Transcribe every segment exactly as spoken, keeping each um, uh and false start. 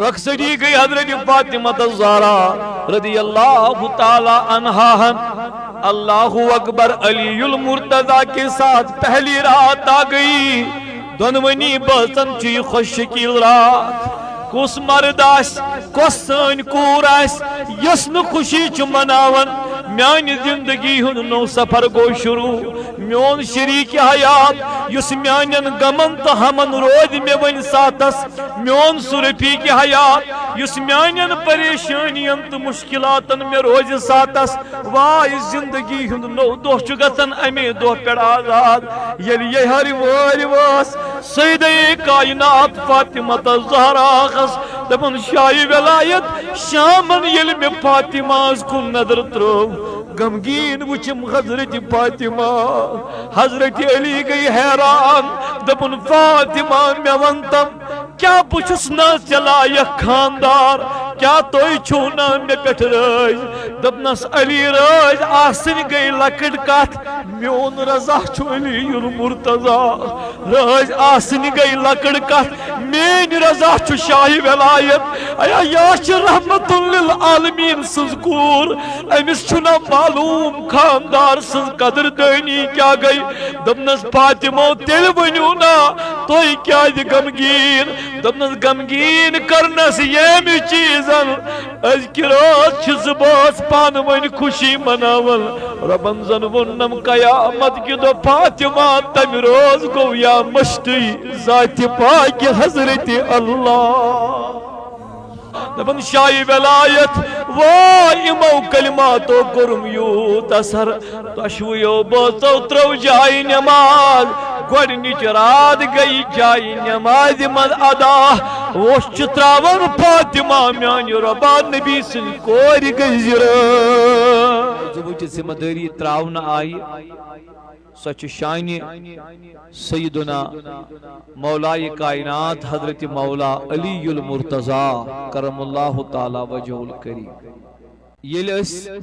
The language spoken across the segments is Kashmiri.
رخصتی گئی حضرت فاطمہ الزہرا رضی اللہ تعالی عنہا ہن۔ اللہ اکبر، علی المرتضی کے ساتھ پہلی رات آ گئی۔ دۄنوٕنی بٲژن چھُ یہِ خۄش شکیٖل راتھ۔ کُس مرد آسہِ، کۄس سٲنۍ کوٗر آسہِ، یۄس نہٕ خوشی چھُ مناوان؟ میانہِ زندگی ہُنٛد نوٚو سفر گوٚو شروع۔ میون شریک حیات، یُس میانٮ۪ن غمن تہٕ ہمن روزِ مےٚ وۄنۍ ساتس، میون سُہ رفیق حیات، یُس میانٮ۪ن پریشٲنین تہٕ مشکلاتن مےٚ روزِ ساتس، واے زندگی ہُنٛد نوٚو دۄہ چھُ گژھان اَمے دۄہ پٮ۪ٹھ آزاد، ییٚلہِ یہِ ہرِ وٲرۍ وٲس سیدہ کائنات فاطمہ الزہراہس۔ دپان، شاہی ولایت شامن ییٚلہِ مےٚ فاطمہس کُن نظر ترٲو، غمگیٖن وٕچھِم حضرت فاطمہ۔ حضرت علی گٔے حیران، دپُن، فاطمہ، مےٚ ون تم، کیا بہٕ چھُس نا ژےٚ لایق خاندار؟ کیا تُہۍ چھِو نا مےٚ پٮ۪ٹھ رٲضۍ؟ دوٚپنس، علی، رٲضۍ آسٕنۍ گٔے لۄکٕٹ کتھ، میون رضا چھُ علی المرتضی۔ رٲضۍ آسٕنۍ گٔے لۄکٕٹ کتھ، میٲنۍ رضا چھُ شاہی ولایت۔ ایا، یا چھِ رحمت للعالمین سٕنٛز کوٗر، أمِس چھُنہ معلوم خاندار سٕنٛز قدر دٲنی کیٛاہ گٔے۔ دوٚپنس، فاطمہ، تیٚلہِ ؤنِو نا، تُہۍ کیٛازِ غمگیٖن؟ دوٚپنس، غمگیٖن کرنس ییٚمہِ چیٖزن، أزکہِ رٲژ چھِ زٕ بٲژ پانہٕ ؤنۍ خوشی مناوان۔ رۄبن زن ووٚننم قیامت کہِ دۄہ، فاطمہ، تمہِ رٲژ گوٚو یا مٔشتٕے ذاتِ پاکہِ حضرت اللہ۔ دپان، شاہی ولایت، وا یِمو کلماتو کوٚرُم یوٗت اثر۔ دۄشوٕیو بٲژو ترٲو جایہِ نماز۔ گۄڈٕنِچ رات گٔیہِ جایہِ نمازِ منٛز ادا۔ وۄٹھ چھُ تراوان فاطمہ، میانہِ رۄبا نبی سٕنٛدِ کورِ گٔے زِرٲ۔ ذمہٕ دٲری تراونہٕ آیہِ۔ سۄ چھِ شانہِ سیدنا مولائے کائنات حضرت مولا علی المرتضی کرم اللہ تعالی وجہ الکریم۔ ییٚلہِ أسۍ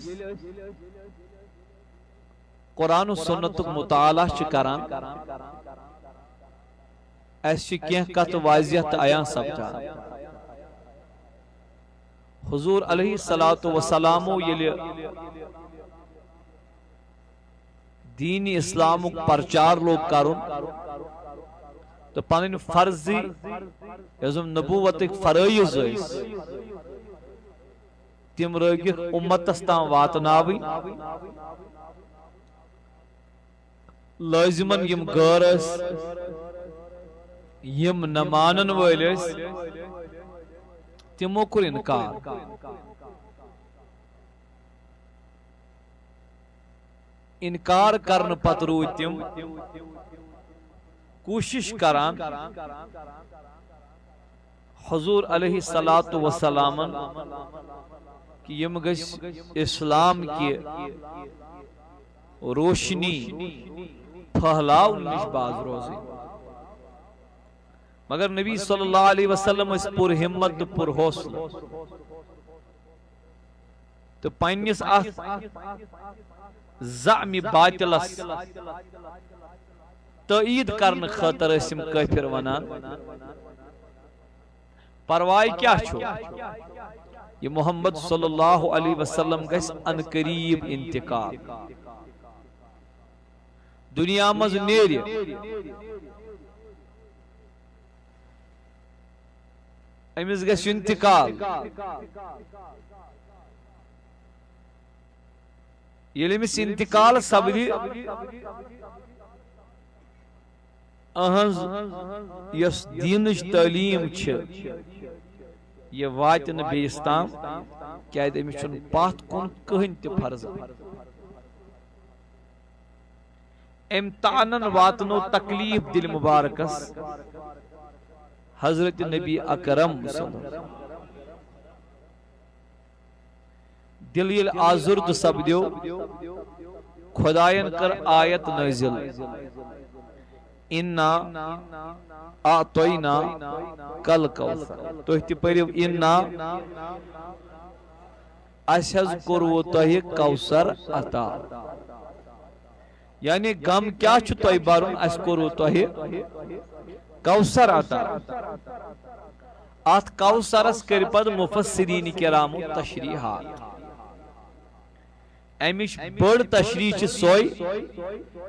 قرآن و سنتُک مطالعہ چھِ کران، اَسہِ چھِ کینٛہہ کتھٕ واضح تہٕ عیاں سپدان۔ حضور علیہ الصلوۃ والسلامو ییٚلہِ دین اسلامُک پرچار لوگ کرُن تہٕ پنٕنۍ فرضی، یۄس زن نبوتٕکۍ فرٲیض ٲسۍ، تِم رٲگِکھ امتس تام واتناوٕنۍ۔ لٲزمن یِم غٲر ٲسۍ، یِم نہ مانن وٲلۍ ٲسۍ، تِمو کوٚر انکار۔ انکار کرنہٕ پتہٕ روٗدۍ تِم کوٗشش کران حضور علیہ الصلوۃ والسلامن کہِ یِم گٔژھۍ اسلام کہِ روشنی پھٔہلاونہٕ نِش باز روزٕنۍ۔ مگر نبی صلی اللہ علیہ وسلم ٲسۍ پُر ہمت تہٕ پُر حوصلہٕ۔ تہٕ پننِس اتھ زعمِ باطلس تٲیید کرنہٕ خٲطرٕ ٲسۍ یِم کٲفر ونان، پرواے کیٛاہ چھُ؟ یہِ محمد صلی اللہ علیہ وسلم گژھِ عنقریب انتقال۔ دنیا منٛز نیرِ۔ أمِس گژھِ انتقال۔ ییٚلہِ أمِس انتقال سپدِ، أہنٛز یۄس دیٖنٕچ تعلیٖم چھِ، یہِ واتہِ نہٕ بیٚیِس تام، کیٛازِ أمِس چھُنہٕ پتھ کُن کٕہٕنۍ تہِ فرض۔ أمۍ طعنن واتنو تکلیف دِلہِ مبارکس حضرت نبی اکرم صلی اللہ علیہ وسلم۔ دِل ییٚلہِ آزُردٕ سپدیو، خۄدایَن کٔر آیت نٲزِل، اِنا اعطینا کل کوثر۔ تُہۍ تہِ پٔرِو، اِنا، اَسہِ حظ کوٚروٕ تۄہہِ کوثر عطا۔ یعنی غم کیٛاہ چھُ تۄہہِ بَرُن؟ اَسہِ کوٚروٕ تۄہہِ کوثر عطا۔ اتھ کوثرس کٔرۍ پتہٕ مفسرین کرامو تشریحات۔ امِچ بٔڑ تشریح چھِ سۄے،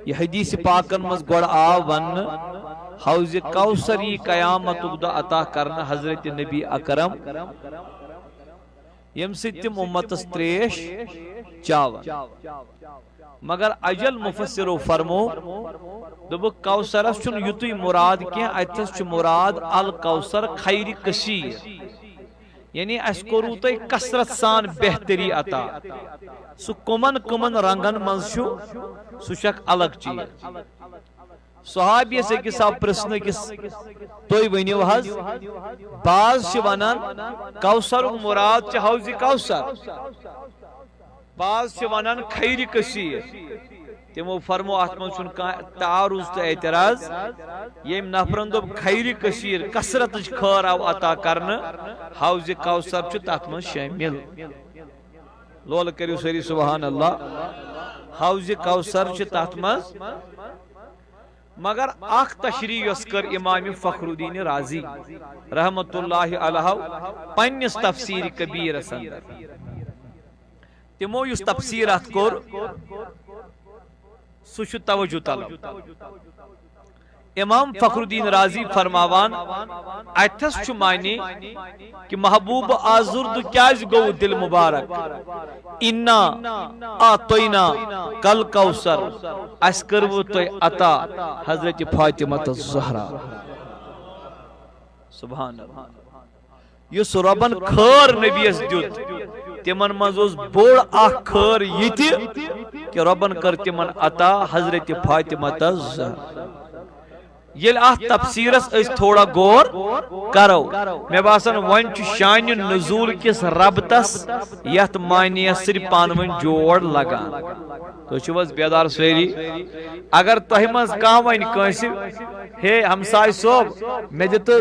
یہِ حدیث پاکن منٛز گۄڈٕ آو وننہٕ، حوض کوثر یی قیامتُک دۄہ عطا کرنہٕ حضرت نبی اکرم، ییٚمہِ سۭتۍ تِم امتس تریش چاون۔ مگر اجل مفسرو فرمو، دوٚپُکھ، کوثرس چھُنہٕ یُتُے مراد کینٛہہ، اتھس چھُ مراد الکوثر خیر کثیر، یعنی اسہِ کوٚروٕ تۄہہِ کثرت سان بہتری عطا۔ سُہ کٕمن کٕمن رنگن منٛز چھُ، سُہ چھُ اکھ الگ چیٖز۔ صحابیس أکِس آو پرژھنہٕ کِس، تُہۍ ؤنِو حظ، بعض چھِ ونان کوثرُک مراد چھُ حوض کوثر، بعض چھِ ونان خیر کثیر۔ تِمو فرمو، اتھ منٛز چھُنہٕ کانٛہہ تعارض تہٕ اعتراض۔ ییٚمۍ نفرن دوٚپ خیر کثیر، کثرتٕچ خٲر آو عطا کرنہٕ، حوض کوثر چھُ تتھ منٛز شٲمِل۔ لولہٕ کٔرِو سٲری سبحان اللہ۔ حوض کوثر چھُ تتھ منٛز۔ مگر اکھ تشریح یۄس کٔر امام فخر الدین رازی رحمت اللہ علیہ پننِس تفسیر کبیرس اندر، تِمو یُس تفسیر اتھ کوٚر، سُہ چھُ توجہ طلب۔ امام فخر الدین رازی فرماوان، اتھس چھُ معنی کہ محبوب آزردُ کیازِ گوٚو دل مبارک؟ انا اعطینا کل کوثر، اسہِ کٔروٕ تۄہہِ عطا حضرت فاطمہ الزہرا۔ سبحان اللہ۔ یُس رۄبن خٲر نبیَس دیُت، تِمن منٛز اوس بوٚڑ اکھ خٲر یہِ تہِ کہ رۄبن کٔر تِمن عطا حضرت فاطمہ الزہرا۔ ییٚلہِ اتھ تفسیرس أسۍ تھوڑا غور کرو، مےٚ باسان وۄنۍ چھُ شانہِ نزول کِس ربطس یتھ معنیَس سۭتۍ پانہٕ ؤنۍ جوڑ لگان۔ تُہۍ چھِو حظ بیدار سٲری؟ اگر تۄہہِ منٛز کانٛہہ ونہِ کٲنٛسہِ، ہے ہمساے صٲب، مےٚ دِتہٕ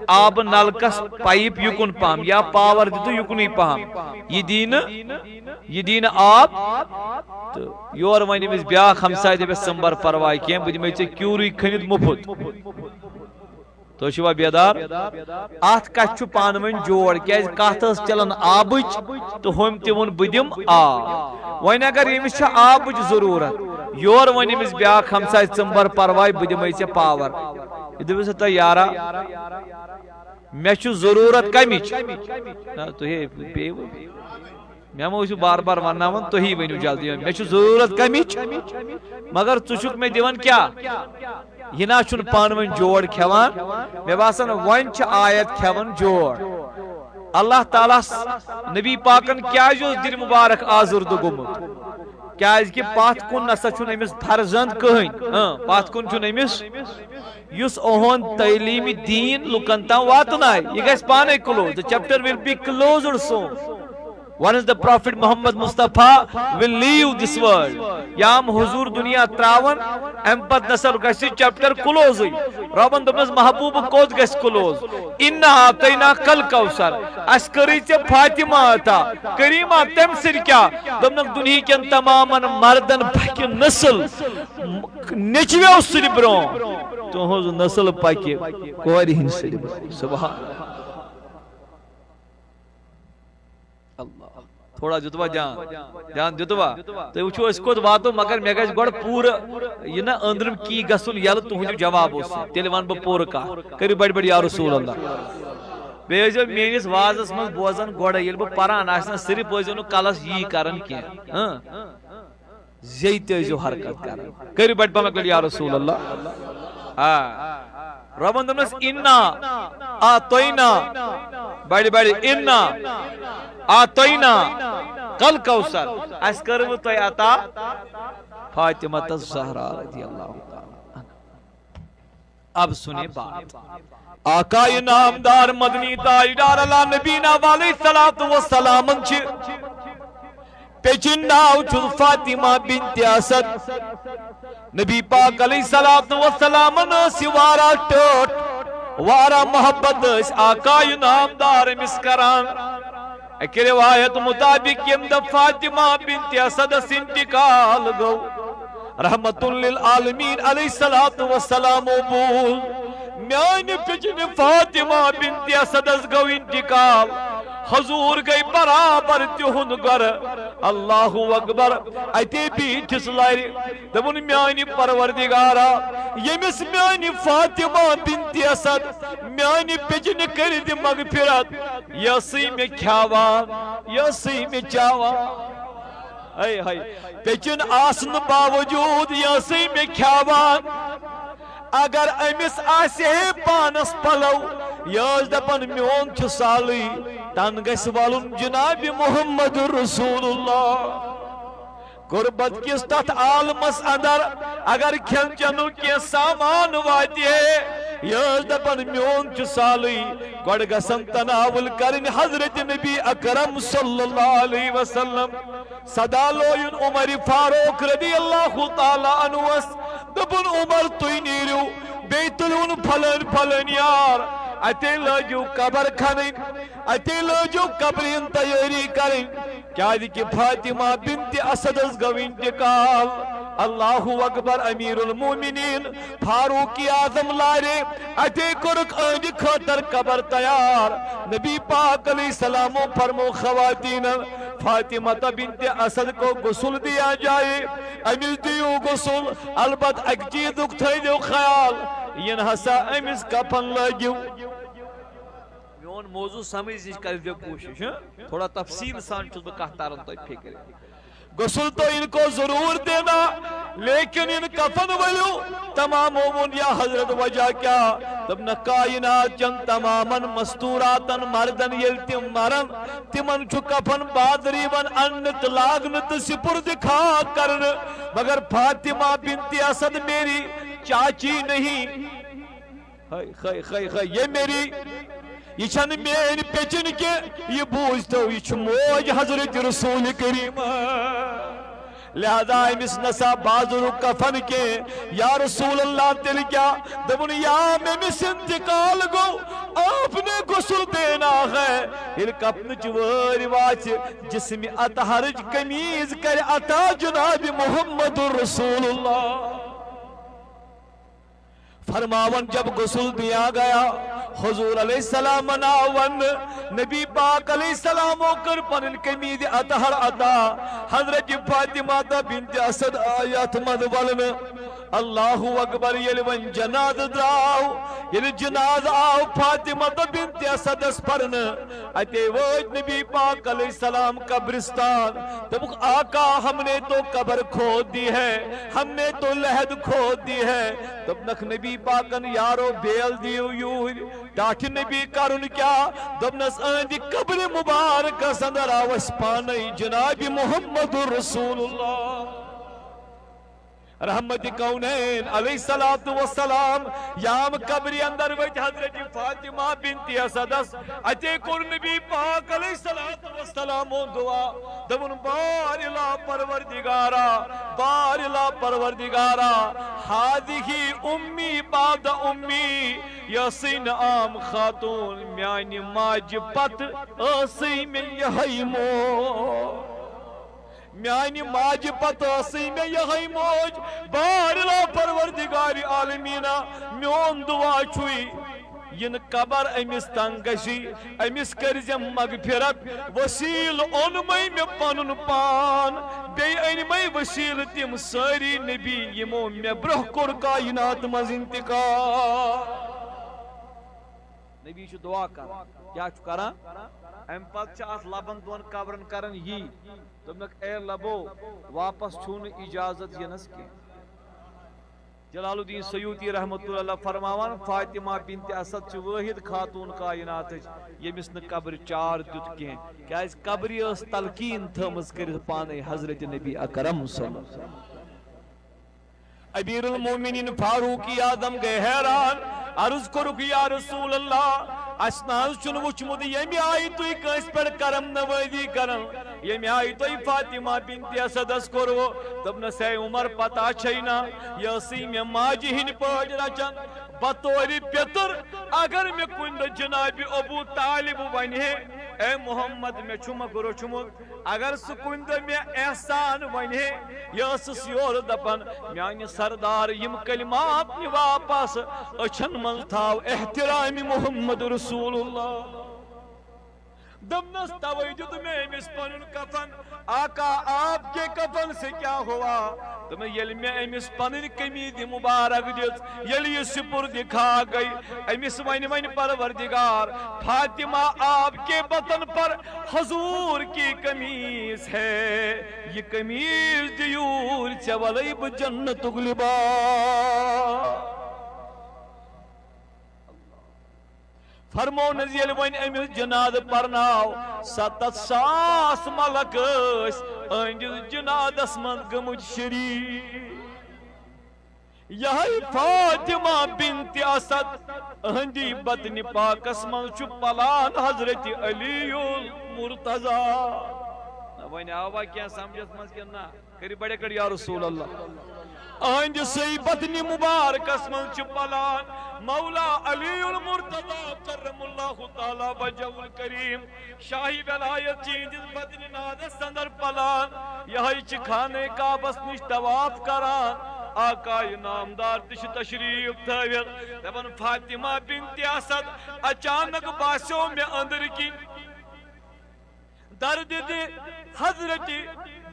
آبہٕ نلکس پایپ یُکُن پہم یا پاور دِتہٕ یُکنُے پہم، یہِ دی نہٕ، یہِ دی نہٕ آب، تہٕ یورٕ ونہِ أمِس بیاکھ ہمساے، دپٮ۪س، ژٕ مہٕ بر پرواے کینٛہہ، بہٕ دِمے ژےٚ کیوٗرٕے کھٔنِتھ مُفت۔ تُہۍ چھِوا بیدار؟ اتھ کتھِ چھُ پانہٕ ؤنۍ جوڑ، کیازِ کتھ ٲس چلان آبٕچ تہٕ ہُمۍ تہِ ووٚن، بہٕ دِمہٕ آب۔ وۄنۍ اگر ییٚمِس چھِ آبٕچ ضروٗرت، یورٕ وۄنۍ ییٚمِس بیاکھ ہمساے، ژٕ مہٕ بر پرواے، بہٕ دِمے ژےٚ پاور۔ یہِ دٔپِو سا تۄہہِ، یارا، مےٚ چھُ ضروٗرت کمِچ؟ نہ، تُہۍ ہے پیٚیِو۔ مےٚ ما ٲسِو بار بار ونناوان، تُہی ؤنِو جلدی، مےٚ چھُ ضروٗرت کمِچ؟ مگر ژٕ چھُکھ مےٚ دِوان کیٛاہ؟ یہِ نہ چھُنہٕ پانہٕ ؤنۍ جوڑ کھٮ۪وان۔ مےٚ باسان، وۄنۍ چھِ آیت کھٮ۪وان جوڑ۔ اللہ تعالیٰ ہس، نبی پاکن کیازِ اوس دِل مبارک آزردٕ گوٚمُت؟ کیازِ کہِ پتھ کُن نسا چھُنہٕ أمِس فرزند کٕہٕنۍ۔ اۭں، پتھ کُن چھُنہٕ أمِس۔ یُس اُہُنٛد تعلیٖم دیٖن لُکن تام واتنایہِ، یہِ گژھِ پانے close۔ The chapter will be closed soon. Once the Prophet Muhammad Mustafa will leave this world. یام حضور دنیا تراون، امہِ پتہٕ نسا گژھِ چیپٹر کلوزٕے۔ رۄبن دوٚپنس، محبوب کوٚت گژھِ کلوز؟ انا اعطیناک الکوثر۔ اسہِ کٔرٕے ژےٚ فاطمہ عطا۔ کریمہ تمہِ سۭتۍ کیٛاہ؟ دوٚپنکھ، دُنہیٖکٮ۪ن تمامن مردن پکہِ نسل نیٚچویو سۭتۍ برونٛہہ۔ تُہنٛز نسل پکہِ کورِ ہٕنٛدِ سۭتۍ برونٛہہ۔ سبحان اللہ۔ تھوڑا دیُتوا دھیان؟ دھیان دیُتوا؟ تُہۍ وٕچھِو أسۍ کوٚت واتو، مگر مےٚ گژھِ گۄڈٕ پوٗرٕ یہِ نہ أنٛدرِم کی گژھُن یَلہٕ، تُہُنٛد یہِ جواب اوس۔ تیٚلہِ وَنہٕ بہٕ پوٗرٕ کَتھ۔ کٔرِو بڑِ بڑِ یا رسول اللہ۔ بیٚیہِ ٲسۍزیو میٲنِس وازس منٛز بوزان گۄڈَے، ییٚلہِ بہٕ پران آسہِ نہ، صرف ٲسۍزیو نہٕ کلس یی کران کینٛہہ۔ ہاں؟ زیٚیہِ تہِ ٲسۍزیو حرکت کران۔ کٔرِو بڑِ پہمتھ لڑ یا رسول اللہ۔ آ۔ رۄبن دوٚپنس، انا اعطینا، بڑِ بڑِ، انا اعطینا کل کوثر۔ اسہِ کٔروٕ تۄہہِ عطا فاطمہ الزہرا رضی اللہ تعالیٰ عنہا۔ اب سنیں بات۔ آقای نامدار مدنی تاجدار علی نبینا علیہ الصلوۃ والسلام چھ پیچن ناو چھ فاطمہ بنت اسد۔ نبی پاک علیہ الصلوۃ والسلام ٲس وارا ٹٲٹھ، وارا محبت ٲس آقای نامدار أمِس کران۔ اکہِ روایت مطابق ییٚمہِ دۄہ فاطمہ بنت اسدس انتقال گوٚو، رحمت للعالمین علیہ الصلوۃ والسلام بوٗز میانہِ پِچنہِ فاطمہ بنت اسدس گوٚو انتقال۔ حضور گٔے برابر تِہُنٛد گرٕ۔ اللہ اکبر۔ اتے بیٖٹھِس لرِ۔ دوٚپُن، میانہِ پروردگارا، ییٚمِس میانہِ فاطمہ بنت اسد میانہِ پِچنہِ کٔرِ دِ مغفرت، یہِ ٲسٕے مےٚ کھیاوان، یہِ ٲسٕے مےٚ چاوان۔ ہاے ہاے، پِچن آسنہٕ باوجود یہِ ٲسٕے مےٚ کھیاوان۔ اگر أمِس آسہِ ہے پانس پلو، یہِ ٲس دپان، میون چھُ سالٕے، تن گژھِ ولُن جناب محمد رسول اللہ۔ غربت کِس تتھ عالمس اندر اگر کھٮ۪ن چٮ۪نُک کینٛہہ سامان واتہِ ہے، یہِ ٲس دپان، میون چھُ سالٕے، گۄڈٕ گژھن تناول کرٕنۍ حضرت نبی اکرم صلی اللہ علیہ وسلم۔ صدا لویُن عمر فاروق رضی اللہ تعالیٰ عنہس۔ دوٚپُن، عمر، تُہۍ نیٖرِو، بیٚیہِ تُلِوُن پھلٲنۍ پھلٲنۍ یار، اتے لٲگِو قبر کھنٕنۍ، اتے لٲگِو قبرِ ہٕنٛز تیٲری کرٕنۍ، کیازِ کہِ فاطمہ بنت اسدس گوٚو انتقال۔ اللہ اکبر، امیر المومنین فاروق اعظم لارے، اتے کوٚرُکھ أہنٛدِ خٲطر قبر تیار۔ نبی پاک علیہ السلامو فرمو خواتینن، فاطمہ بنت اسد کو غسل دیا جائے، أمِس دِیِو غسل، البتہ اکہِ چیٖزُک تھٲیزیو خیال، یہِ نہٕ ہسا أمِس کفن لٲگِو۔ میون موضوع سمجھنٕچ کٔرۍزیو کوٗشِش، ہہ؟ تھوڑا تفصیٖل سان چھُس بہٕ کتھ تران تۄہہِ فکرِ۔ غسل تو ان کو ضرور دینا، لیکن ان کفن ؤلِو۔ تمامو ووٚن، یا حضرت، وجہ کیٛاہ؟ دوٚپنکھ، کائنات چٮ۪ن تمامن مستوراتن مردن ییٚلہِ تِم مرن، تِمن چھُ کفن بازر یِوان اننہٕ تہٕ لاگنہٕ تہٕ سپرد خاک کرنہٕ، مگر فاطمہ بنت اسد میری چاچی نہیں۔ ہاے، ہاے، ہاے، ہاے، یہ میری، یہ چھنہٕ میٲنۍ پیچن کینٛہہ، یہ بوٗزتو، یہ چھُ موج حضرت رسول کریم۔ لہذا أمِس نسا بازرُک کفن کینٛہہ۔ یا رسول اللہ، تیٚلہِ کیٛاہ؟ دوٚپُن، یا أمِس انتقال گوٚو، آپ نے غسل دینا ہے۔ ییٚلہِ کفنٕچ وٲرۍ واتہِ، جسمِ اطہرٕچ قمیٖض کرِ عطا جناب محمد رسول اللہ۔ فرماون، جب غسل دیا گیا، حضور علیہ السلام آو وننہٕ، نبی پاک علیہ السلامو کٔر پنٕنۍ قمیٖض اطہر عطا۔ حضرت فاطمہ تہٕ بنت اسد آیہِ اتھ منٛز ولنہٕ۔ اللہ اکبر، ییٚلہِ وۄنۍ جنازٕ درٛاو، ییٚلہِ جنازٕ آو فاطمہ تہٕ بنت اسدس پرنہٕ، اتے وٲتۍ نبی پاک علیہ السلام قبرستان۔ دوٚپُکھ، آقا، ہم نے تو قبر کھود دی ہے، ہم نے تو لحد کھود دی ہے۔ دوٚپنکھ، نبی پاکن یارو، بیل دِیِو یوٗرۍ۔ ٹاٹھہِ نبی کرُن کیٛاہ؟ دوٚپنس، أہنٛدِ قبرِ مبارکس اندر آو اسہِ پانے جناب محمد رسول اللہ۔ رحمت کونین علیہ الصلوۃ والسلام، یام قبرِ اندر ؤتھۍ حضرت فاطمہ بنت اسدس، اتے کوٚر نبی پاک علیہ الصلوۃ والسلام دعا، دوٚپُن، بار الا پروردگارا، بار الا پروردگارا، هذه امی بعد امی، یہِ ٲسٕے نہٕ عام خاتون، میانہِ ماجہِ پتہٕ ٲسٕے مےٚ یِہے موج۔ میانہِ ماجہِ پتہٕ ٲسٕے مےٚ یِہے موج۔ بار الا پروردگار عالمینا، میون دعا چھُے، یِنہٕ قبر أمِس تنگ گژھی، أمِس کٔرزٮ۪م مغفرت۔ وسیلہٕ اوٚنمَے مےٚ پنُن پان، بیٚیہِ أنمَے وسیلہٕ تِم سٲری نبی، یِمو مےٚ برونٛہہ کوٚر کائنات منٛز انتقال۔ نبی چھُ دعا کران۔ کیٛاہ چھُ کران؟ اَمہِ پتہٕ چھِ اَتھ لبن دۄن قبرن کران یی۔ دوٚپنکھ، اے لبو، واپس چھُو نہٕ اجازت یِنس کینٛہہ۔ جلال الدین سیوطی رحمۃ اللہ علیہ فرماوان، فاطمہ بنت اسد چھِ وٲحد خاتون کائناتٕچ، ییٚمِس نہٕ قبرِ چار دیُت کینٛہہ، کیٛازِ قبرِ ٲس تلقین تھٲومٕژ کٔرِتھ پانے حضرت نبی اکرم صلی اللہ علیہ وسلم۔ امیر المومنین فاروق اعظم گٔے حیران، عرض کوٚرُکھ، یا رسول اللہ، اسہِ نہ حظ چھُنہٕ وُچھمُت ییٚمہِ آیہِ تُہۍ کٲنٛسہِ پٮ۪ٹھ کرم نوٲزی کران، ییٚمہِ آیہِ تۄہہِ فاطمہ بنت اسدس کوٚروٕ۔ دوٚپنس، اے عمر، پتہ چھے نا، یہِ ٲسٕے مےٚ ماجہِ ہٕنٛدۍ پٲٹھۍ رچان۔ بطورِ پیٚتٕر اگر مےٚ کُنہِ دۄہ جناب ابو طالب ونہِ ہے، اے محمد، مےٚ چھُ مۄکھ روٚچھمُت، اگر سُہ کُنہِ دۄہ مےٚ احسان ونہِ ہے، یہِ ٲسٕس یورٕ دپان، میانہِ سردار، یِم کلمات نہِ واپس، أچھن منٛز تھاو احترامِ محمد رسول اللہ۔ دوٚپنس، توے دیُت مےٚ أمِس پنُن کفن۔ آقا، آپ کے کفن سے کیا ہوا؟ دوٚپمَس، ییٚلہِ مےٚ أمِس پنٕنۍ قمیٖض مُبارک دِژ، ییٚلہِ یہِ سپرد خاک گٔے، أمِس وَنہِ وۄنۍ پروردگار، فاطمہ آپ کے بدن پر حضور کی قمیض ہے، یہِ قمیٖض دِ یوٗرۍ، ژےٚ وَلَے بہٕ جنتُک لباس۔ فرموونس، ییٚلہِ وۄنۍ أمِس جنازٕ پرناو، ستتھ ساس ملک ٲسۍ أہنٛدِس جنازس منٛز گٔمٕتۍ شریٖک۔ یہے فاطمہ بنت اسد، أہنٛدی بدنِ پاکس منٛز چھُ پلان حضرت علی المرتضی۔ نہ، وۄنۍ آوا کینٛہہ سمجھس منٛز کِنہٕ نہ؟ کٔرِو بڑے کڑ یا رسول اللہ۔ أہنٛدِ سٕے بدنِ مُبارکس منٛز چھُ پلان مولا علی المرتضی کرم اللہ تعالی وجہ الکریم۔ شاہی ولایت چھِ یِہنٛدِس بدنِ نازس اندر پلان۔ یہے چھِ خانہ کعبس نِش طواف کران۔ آقای نامدار تہِ چھِ تشریف تھٲوِتھ۔ دپان، فاطمہ بنت اسد، اچانک باسیو مےٚ أنٛدرۍ کِنۍ درد دِ حضرت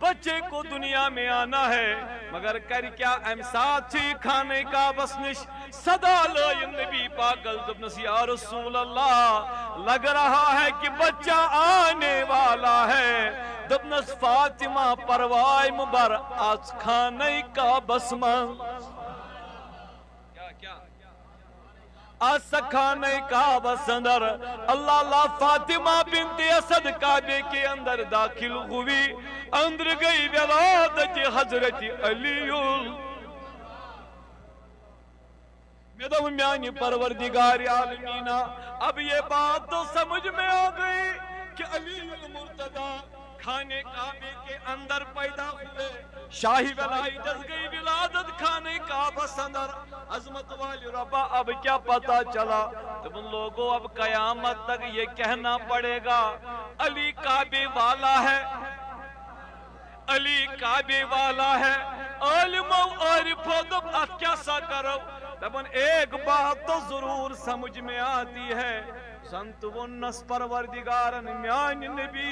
بچے کو دنیا میں آنا ہے، مگر کر کیا، امہِ ساتہٕ چھِ یہِ خانہ کعبس نِش صدا لٲیِتھ نبی پاکس دوٚپنس، یا رسول اللہ، لگ رہا ہے کہ بچہ آنے والا ہے۔ دوٚپنس، فاطمہ، پرواے مہٕ بر، اژ خانہ کعبس منٛز۔ کیا، کیا؟ آ سکھانہ کعبس اندر، اللہ اللہ، فاطمہ بنت اسد کعبے کے اندر داخل ہوئی، اندر گئی ولادت حضرت علی۔ میں تو میانی پروردگار عالمینہ، اب یہ بات تو سمجھ میں آ گئی کہ علی المرتضی خانہ کعبے کے اندر پیدا ہوئے، شاہی ولایت گئی ولادت خانہ کعبس اندر۔ عظمت والے ربا، اب کیا پتا چلا؟ تم لوگوں، اب قیامت تک یہ کہنا پڑے گا، علی کعبے والا ہے، علی کعبے والا ہے۔ عالمو عارفو دوٚپ، اتھ کیا سا کرو؟ دپان، ایک بات تو ضرور سمجھ میں آتی ہے، زن تہ ووٚننس پروردگارن، میانہِ نبی،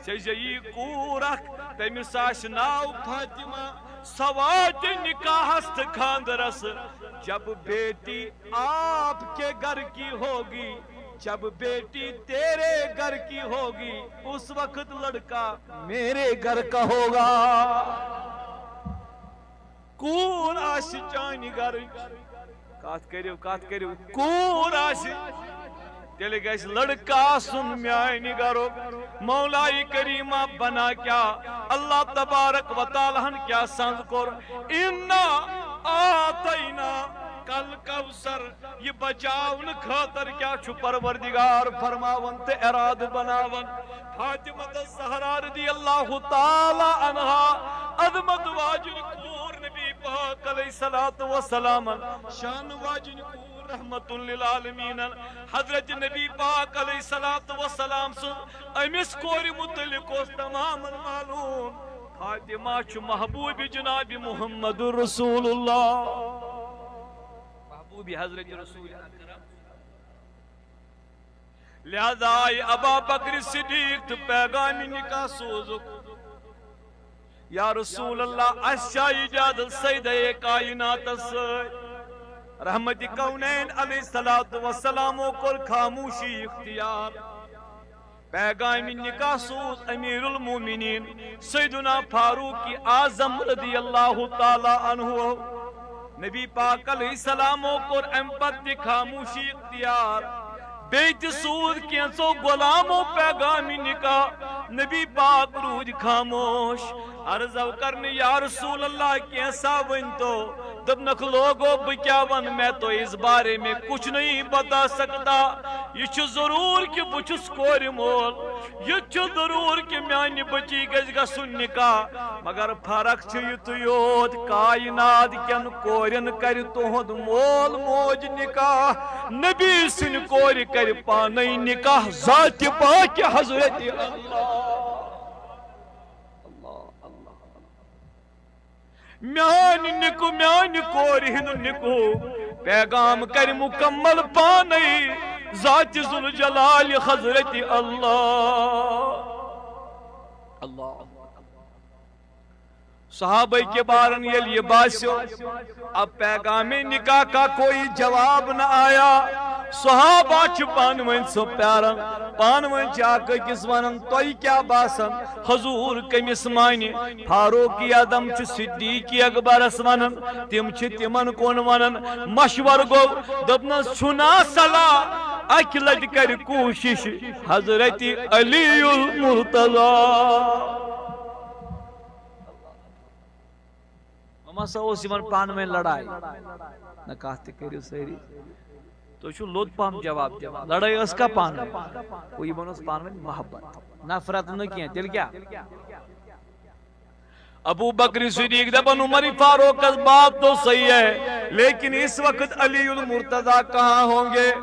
ژےٚ چھےٚ یی کوٗر اکھ، تٔمِس آسہِ ناو فاطمہ۔ سۄ واتہِ نکاحس تہٕ خاندرس۔ جب بیٹی آپ کے گھر کی ہوگی، جب بیٹی تیرے گھر کی ہوگی، اس وقت لڑکا میرے گھر کا ہوگا۔ کوٗر آسہِ چانہِ گرٕچ۔ کتھ کٔرِو، کتھ کٔرِو۔ کوٗر آسہِ، تیٚلہِ گژھِ لڑکہٕ آسُن میانہِ گرُک۔ مولائے کریمہ بنا کیا؟ اللہ تبارک و تعالیٰ ہن کیا سنز کوٚر؟ انا اعطیناک الکوثر۔ یہ بچاونہٕ خٲطرٕ کیٛاہ چھُ پروردگار فرماوان تہٕ ارادٕ بناوان؟ فاطمہ الزہرا رضی اللہ تعالی عنہا، عظمت واجن کوٗر، نبی پاک علیہ الصلوۃ والسلام، شان واجن کوٗر، رحمت للعالمین، حضرت نبی پاک علیہ الصلوۃ والسلام سُنٛد أمِس کورِ متعلق اوس تمامن معلوم۔ فاطمہ چھُ محبوب جناب محمد رسول اللہ۔ محبوب حضرت رسول اکرم۔ لہذا آئے ابا بکر صدیق تہٕ پیغام نکاح سوزُکھ، یا رسول اللہ، اسہِ چھا اجازت سیدہ کائناتس سۭتۍ؟ رحمت کونین علیہ الصلوۃ والسلامو کوٚر خاموشی اختیار۔ پیغام نکاح سوز امیر المومنین سیدنا فاروق اعظم رضی اللہ تعالی عنہ۔ نبی پاک علیہ السلامو کوٚر امہِ پتہٕ تہِ خاموشی اختیار۔ بیٚیہِ تہِ سوز کینٛژو غلامو پیغام نکاح۔ نبی پاک روٗدۍ خاموش۔ عرض آو کرنہٕ، یا رسول اللہ، کینٛژھا ؤنۍ تو۔ دوٚپنکھ، لوگو، بہٕ کیٛاہ وَنہٕ؟ میں تو اس بارے میں کچھ نہیں بتا سکتا۔ یہِ چھُ ضروٗر کہِ بہٕ چھُس کورِ مول۔ یہِ چھُ ضروٗر کہِ میانہِ بچی گژھِ گژھُن نکاح، مگر فرق چھِ یِتُے یوت، کائنات کٮ۪ن کورٮ۪ن کرِ تُہُنٛد مول موج نکاح، نبی سٕنٛدِ کورِ کرِ پانے نکاح ذاتِ پاکہِ حضرت اللہ۔ اللہ، اللہ۔ میانہِ نکو، میانہِ کورِ ہُنٛد نکو پیغام کرِ مکمل پانے ذاتِ ذوالجلال حضرت اللہ۔ اللہ۔ صحابہ کبارن ییٚلہِ یہِ باسیو، اب پیغام نکاح کا کوئی جواب نہ آیا، صحابہ چھِ پانہٕ ؤنۍ سُہ پیاران، پانہٕ ؤنۍ چھِ اکھ أکِس ونان، تۄہہِ کیٛاہ باسان؟ حضور کٔمِس مانہِ؟ فاروق اعظم چھُ صدیق اکبرس ونان، تِم چھِ تِمن کُن ونان۔ مشور گوٚو، دوٚپنس، چھُنا صلاح اکہِ لٹہِ کرِ کوٗشش حضرت علی المرتضی۔ وۄنۍ ہسا اوس یِمن پانہٕ ؤنۍ لڑاے۔ نہ، کتھ تہِ کٔرِو سٲری۔ تُہۍ چھِو لوٚت پہم جواب دِوان۔ لڑٲے ٲس کانٛہہ پانہٕ ؤنۍ؟ گوٚو یِمن اوس پانہٕ ؤنۍ محبت، نفرت نہٕ کینٛہہ۔ تیٚلہِ کیٛاہ؟ ابو بکر صدیق دپان، عمر فاروقس بات تو صحیح ہے، لیکن اس وقت علی المرتضی کہاں ہوں گے؟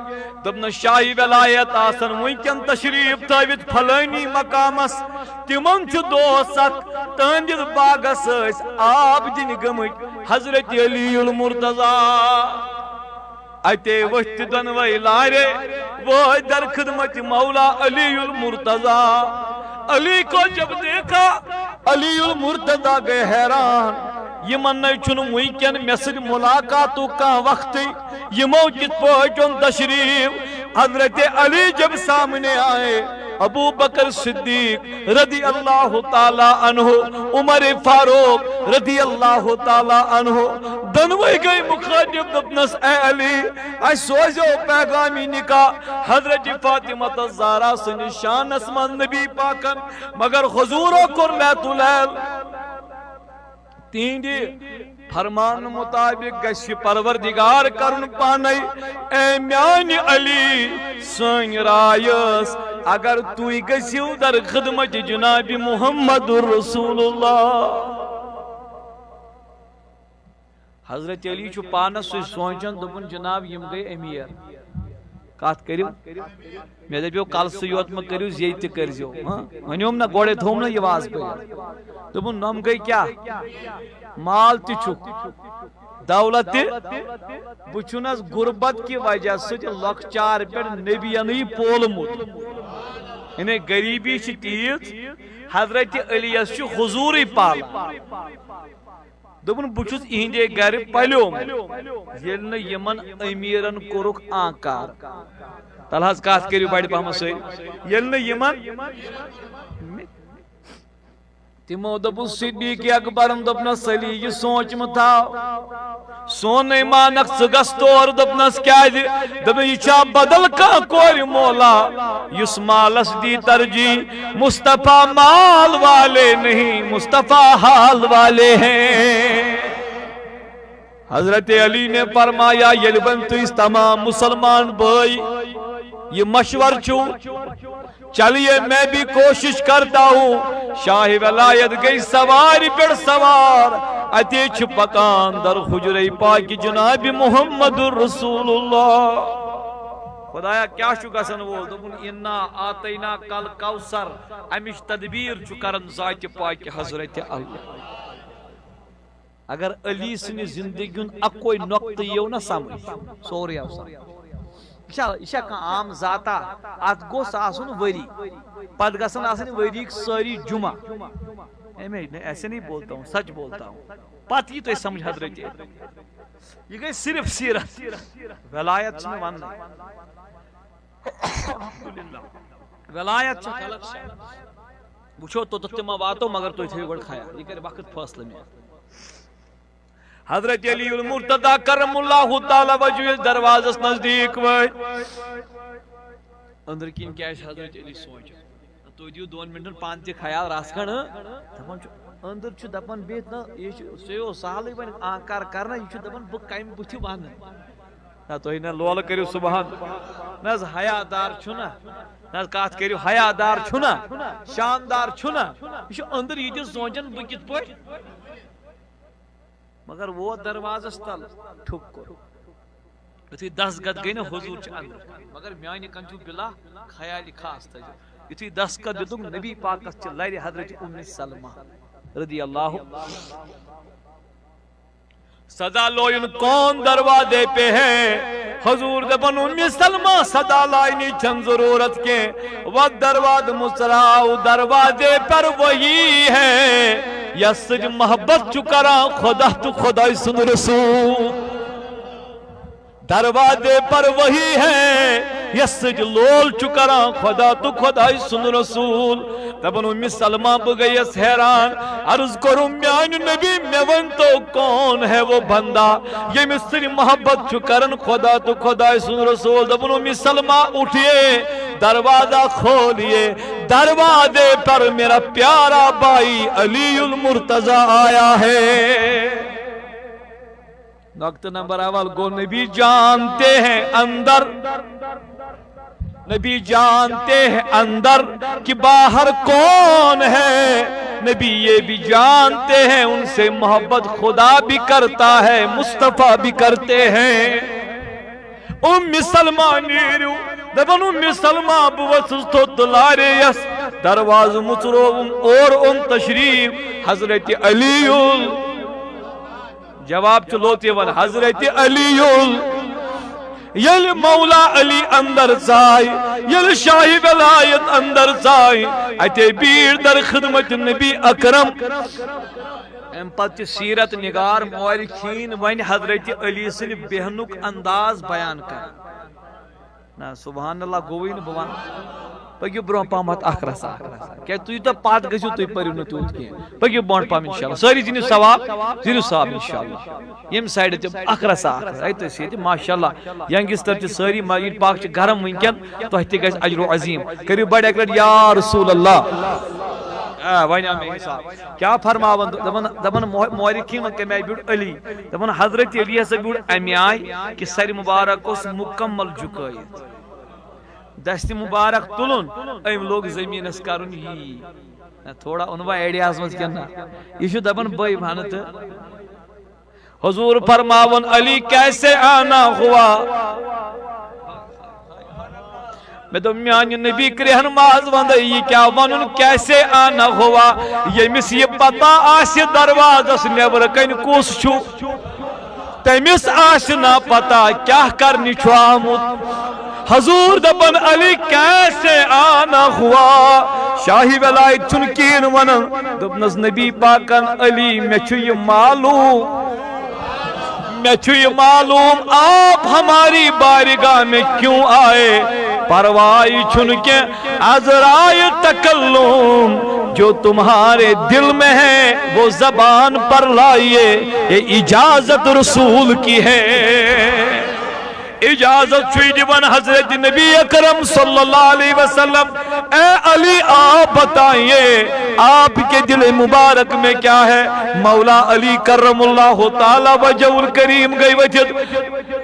دوٚپنس، شاہی ولایت آسن وٕنکٮ۪ن تشریف تھٲوِتھ فلٲنی مقامس، تِمن چھُ دوست اکھ، تہنٛدِس باغس ٲسۍ آب دِنہِ گٔمٕتۍ حضرت علی المرتضی۔ اتے ؤتھۍ تہِ دۄنوَے لارے، وٲتۍ در خدمت مولا علی المرتضی۔ علی کو جب دیکھا، علی المرتضی گئے حیران، یِمن نے چھُنہٕ وٕنکٮ۪ن مےٚ سۭتۍ ملاقاتُک کانٛہہ وقتٕے، یِمو کِتھ پٲٹھۍ اوٚن تشریف؟ حضرت علی جب سامنے آئے، ابو بکر صدیق رضی اللہ تعالیٰ عنہ، عمر فاروق رضی اللہ تعالیٰ عنہ، دۄنوَے گٔے مخاطب، دوٚپنس، اے علی، اسہِ سوزیو پیغامی نکاح حضرت فاطمہ الزہرا سٕنٛدِس شانس منٛز نبی پاکن، مگر حضورو کوٚر لیت و لیل۔ تِہنٛدِ فرمان مطابق گژھِ پروردگار کرُن پانے۔ اے میانہِ علی، سٲنۍ راے ٲس، اگر تُہۍ گٔژھِو در خدمت جناب محمد رسول اللہ۔ حضرت علی چھُ پانس سُے سونچان، دوٚپُن، جناب، یِم گٔے امیر۔ کتھ کٔرِو۔ مےٚ دَپیو، کلسٕے یوت مہ کٔرِو، زیٚیہِ تہِ کٔرۍزیو۔ ہاں؟ ؤنِوم نہ، گۄڈَے تھوٚوُم نہ یہِ وازٕ پٔرِتھ۔ دوٚپُن، نۄم گٔے کیٛاہ؟ مال تہِ چھُکھ، دولت تہِ۔ بہٕ چھُنس غربت کہِ وجہ سۭتۍ لۄکچار پٮ۪ٹھ نبیَنٕے پولمُت۔ یعنی غریبی چھِ تیٖژ، حضرت علیَس چھُ حضوٗرٕے پالان۔ دوٚپُن، بہٕ چھُس اِہِنٛدے گرِ پلیومُت، ییٚلہِ نہٕ یِمن أمیٖرن کوٚرُکھ آنکار۔ تَلہٕ حظ کَتھ کٔرِو بَڑِ پَہمَتھ سۭتۍ۔ ییٚلہِ نہٕ یِمن، تِمو دوٚپُن صدیٖق اکبرن، دوٚپنَس، علی، یہِ سونٛچمُت تھاو۔ سونٕے مانکھ ژٕ گژھ تور۔ دوٚپنَس، کیٛازِ؟ دوٚپُن، یہِ چھا بدل کانٛہہ کورِ مولا، یُس مالس دی ترجیح؟ مصطفیٰ مال والے نہیں، مصطفیٰ حال والے ہیں۔ حضرت علی نے فرمایا، ییٚلہِ وۄنۍ تُہۍ تمام مسلمان بٲے یہِ مشور چھُو، چلیے، میں بھی کوشش کرتا ہوں۔ شاہ ولایت گئی سواری پر سوار، اتے چھ پکان در حجرے پاک جناب محمد رسول اللہ۔ خدایا، کیا چھُ گژھن وول؟ دوٚپُن، انا آتینا کل کوثر۔ امِچ تدبیر چھُ کران ذات پاک حضرت اللہ۔ اگر علی سٕنٛدِ زندگی ہُنٛد اکوے نۄقطہٕ یِیو نہ سمجھ، سورُے آو سمجھ۔ یہِ چھا، یہِ چھا کانٛہہ عام ذاتا؟ اتھ گوٚژھ آسُن ؤری، پتہٕ گژھن آسٕنۍ ؤریِکۍ سٲری جمعہ۔ اے میں، میں ایسے نہیں بولتا ہوں، سچ بولتا ہوں۔ پتہٕ یی تۄہہِ سمجھ حضرت۔ یہِ گٔے صرف سیرت، ولایت چھنہٕ وننٕے۔ الحمدللہ۔ ولایت چھِ غلط شے۔ وٕچھو، توٚتتھ تہِ ما واتو، مگر تُہۍ تھٲیِو گۄڈٕ خیال، یہِ کرِ وقت فٲصلہٕ مےٚ۔ حضرت علی المرتضی کرم اللہ تعالیٰ وجہہ ییٚلہِ دروازس نزدیٖک وٲتۍ، أنٛدرٕ کِنۍ کیٛاہ چھِ حضرت علی سونٛچان؟ تُہۍ دِیِو دۄن مِنٹن پانہٕ تہِ خیال، رژھ کھنٛڈ، اۭں؟ دپان چھُ، أنٛدٕر چھُ دپان بِہِتھ، نہ، یہِ چھُ، سُہ اوس سہلٕے وۄنۍ آنکار کرنہ، یہِ چھُ دپان، بہٕ کمہِ بُتھِ ونہٕ؟ نہ، تُہۍ نہ لولہٕ کٔرِو سبحان۔ نہ حظ، حیا دار چھُنہ۔ نہ حظ، کتھ کٔرِو، حیا دار چھُنہ، شاندار چھُنہ، یہِ چھُ أنٛدٕر یہِ تہِ سونٛچان، بہٕ کِتھ پٲٹھۍ؟ مگر ووت دروازس تل، ٹھُک کوٚر۔ یُتھُے دستگت گٔے نہ، حضور چھِ اندر۔ مگر میانہِ کن چھُ بلا خیالِ خاص تھٲیزیو۔ یُتھُے دستگت دیُتُکھ، نبی پاکس چھِ لرِ حضرت ام سلمہ رضی اللہ۔ صدا لویُن، کون دروازے پہ ہے؟ حضور دپان، ام سلمہ، صدا لاینٕچ چھنہٕ ضروٗرت کینٛہہ۔ وقت دروازٕ مُژراو، دروازے پر وہی ہے، یس سۭتۍ محبت چھُ کران خدا تہٕ خداے سُنٛد رسول۔ دروازے پر وہی ہے، یس سۭتۍ لول چھُ کران خدا تہٕ خداے سُنٛد رسول۔ دپان، ام سلمہ، بہٕ گٔیس حیران، عرض کوٚرُم، میانہِ نبی، مےٚ ؤنۍ تو، کون ہے وہ بندہ، ییٚمِس سۭتۍ محبت چھُ کران خدا تہٕ خداے سُنٛد رسول؟ دپان، ام سلمہ، اٹھیے، دروازہ کھولیے، دروازے پر میرا پیارا بھائی علی المرتضی آیا ہے۔ نقطہ نمبر اول گو، نبی جانتے ہیں اندر، نبی جانتے ہیں اندر کہ باہر کون ہے، نبی یہ بھی جانتے ہیں ان سے محبت خدا بھی کرتا ہے، مصطفیٰ بھی کرتے ہیں۔ ام سلمہ نیرو، دپان، ام سلمہ، بہٕ ؤژھٕس تھوٚد تہٕ لارییس، دروازٕ مُژرووُم، اور اوٚن تشریف حضرت علی۔ جواب چھُ لوٚت یِوان، حضرت علی۔ ییٚلہِ مولا علی اندر ژاے، ییٚلہِ شاہ ولایت اندر ژاے، اتے بیٖٹھ در خدمت نبی اکرم۔ امہِ پتہٕ چھِ سیرت نگار مورخین وۄنۍ حضرت علی سٕنٛدِ بیہنُک انداز بیان کران۔ نہ، سبحان اللہ گوٚوٕے نہٕ، بہٕ وَنہٕ۔ پٔکِو برونٛہہ پہمتھ اکھ رژھا، اکھ رژھا۔ کیٛازِ تُہۍ یوٗتاہ پتھ گٔژھِو، تُہۍ پٔرِو نہٕ تیوٗت کینٛہہ۔ پٔکِو برونٛٹھ پہم انشاءاللہ۔ سٲری زیٖنِو ثواب، زیٖنِو ثواب انشاءاللہ۔ ییٚمہِ سایڈٕ تہِ اکھ رژھا، اکھ رژھا۔ ہے، تُہۍ ٲسِو ییٚتہِ ماشاءاللہ۔ ینگسٹر تہِ سٲری، مسجد پاک چھِ گرم وٕنکٮ۪ن، تۄہہِ تہِ گژھِ اجر و عظیم۔ کٔرِو بڑِ اکہِ لٹہِ یا رسول اللہ۔ آ، وۄنۍ آو مےٚ حساب۔ کیٛاہ فرماوان؟ دپان، دپان مو-، مورخین ووٚن کمہِ آیہِ بیوٗٹھ علی؟ دپان حضرت علی ہسا بیوٗٹھ امہِ آیہِ کہ سرِ مبارک اوس مکمل جُکٲیِتھ۔ دستِ مبارک تُلُن، أمۍ لوگ زٔمیٖنَس کَرُن یی۔ نہ، تھوڑا اوٚن وۄنۍ آیڈیاہَس منٛز کِنہٕ نہ؟ یہِ چھُ دَپان بٔے وَنہٕ تہٕ۔ حضور فرماوُن، علی کیسے آنا ہوا؟ مےٚ دوٚپ، میٛانہِ نبی کرٛیٚہن ماز وَندَے، یہِ کیٛاہ وَنُن کیسے آنا ہوا؟ ییٚمِس یہِ پتہ آسہِ دروازَس نٮ۪برٕ کَنۍ کُس چھُ، تٔمِس آسہِ نا پتہ کیٛاہ کرنہِ چھُ آمُت۔ حضور دپان، علی کیسے آنا ہوا؟ شاہی ولایت چھُنہٕ کِہیٖنۍ ونان۔ دوٚپنس، نبی پاکن، علی، مےٚ چھُ یہِ معلوم، مےٚ چھُ یہِ معلوم، آپ ہماری بارگاہ میں کیوں آئے؟ پرواہ چھُنہٕ کینٛہہ، از رائے تکلم جو تمہارے دل میں ہے، وہ زبان پر لائیے، یہ اجازت رسول کی ہے۔ اجازت چھُے دِوان حضرت نبی اکرم صلی اللہ علیہ وسلم۔ اے علی، آپ بتائیے، آپ کے دل مبارک میں کیا ہے؟ مولا علی کرم اللہ تعالی وجہ الکریم گئی وجد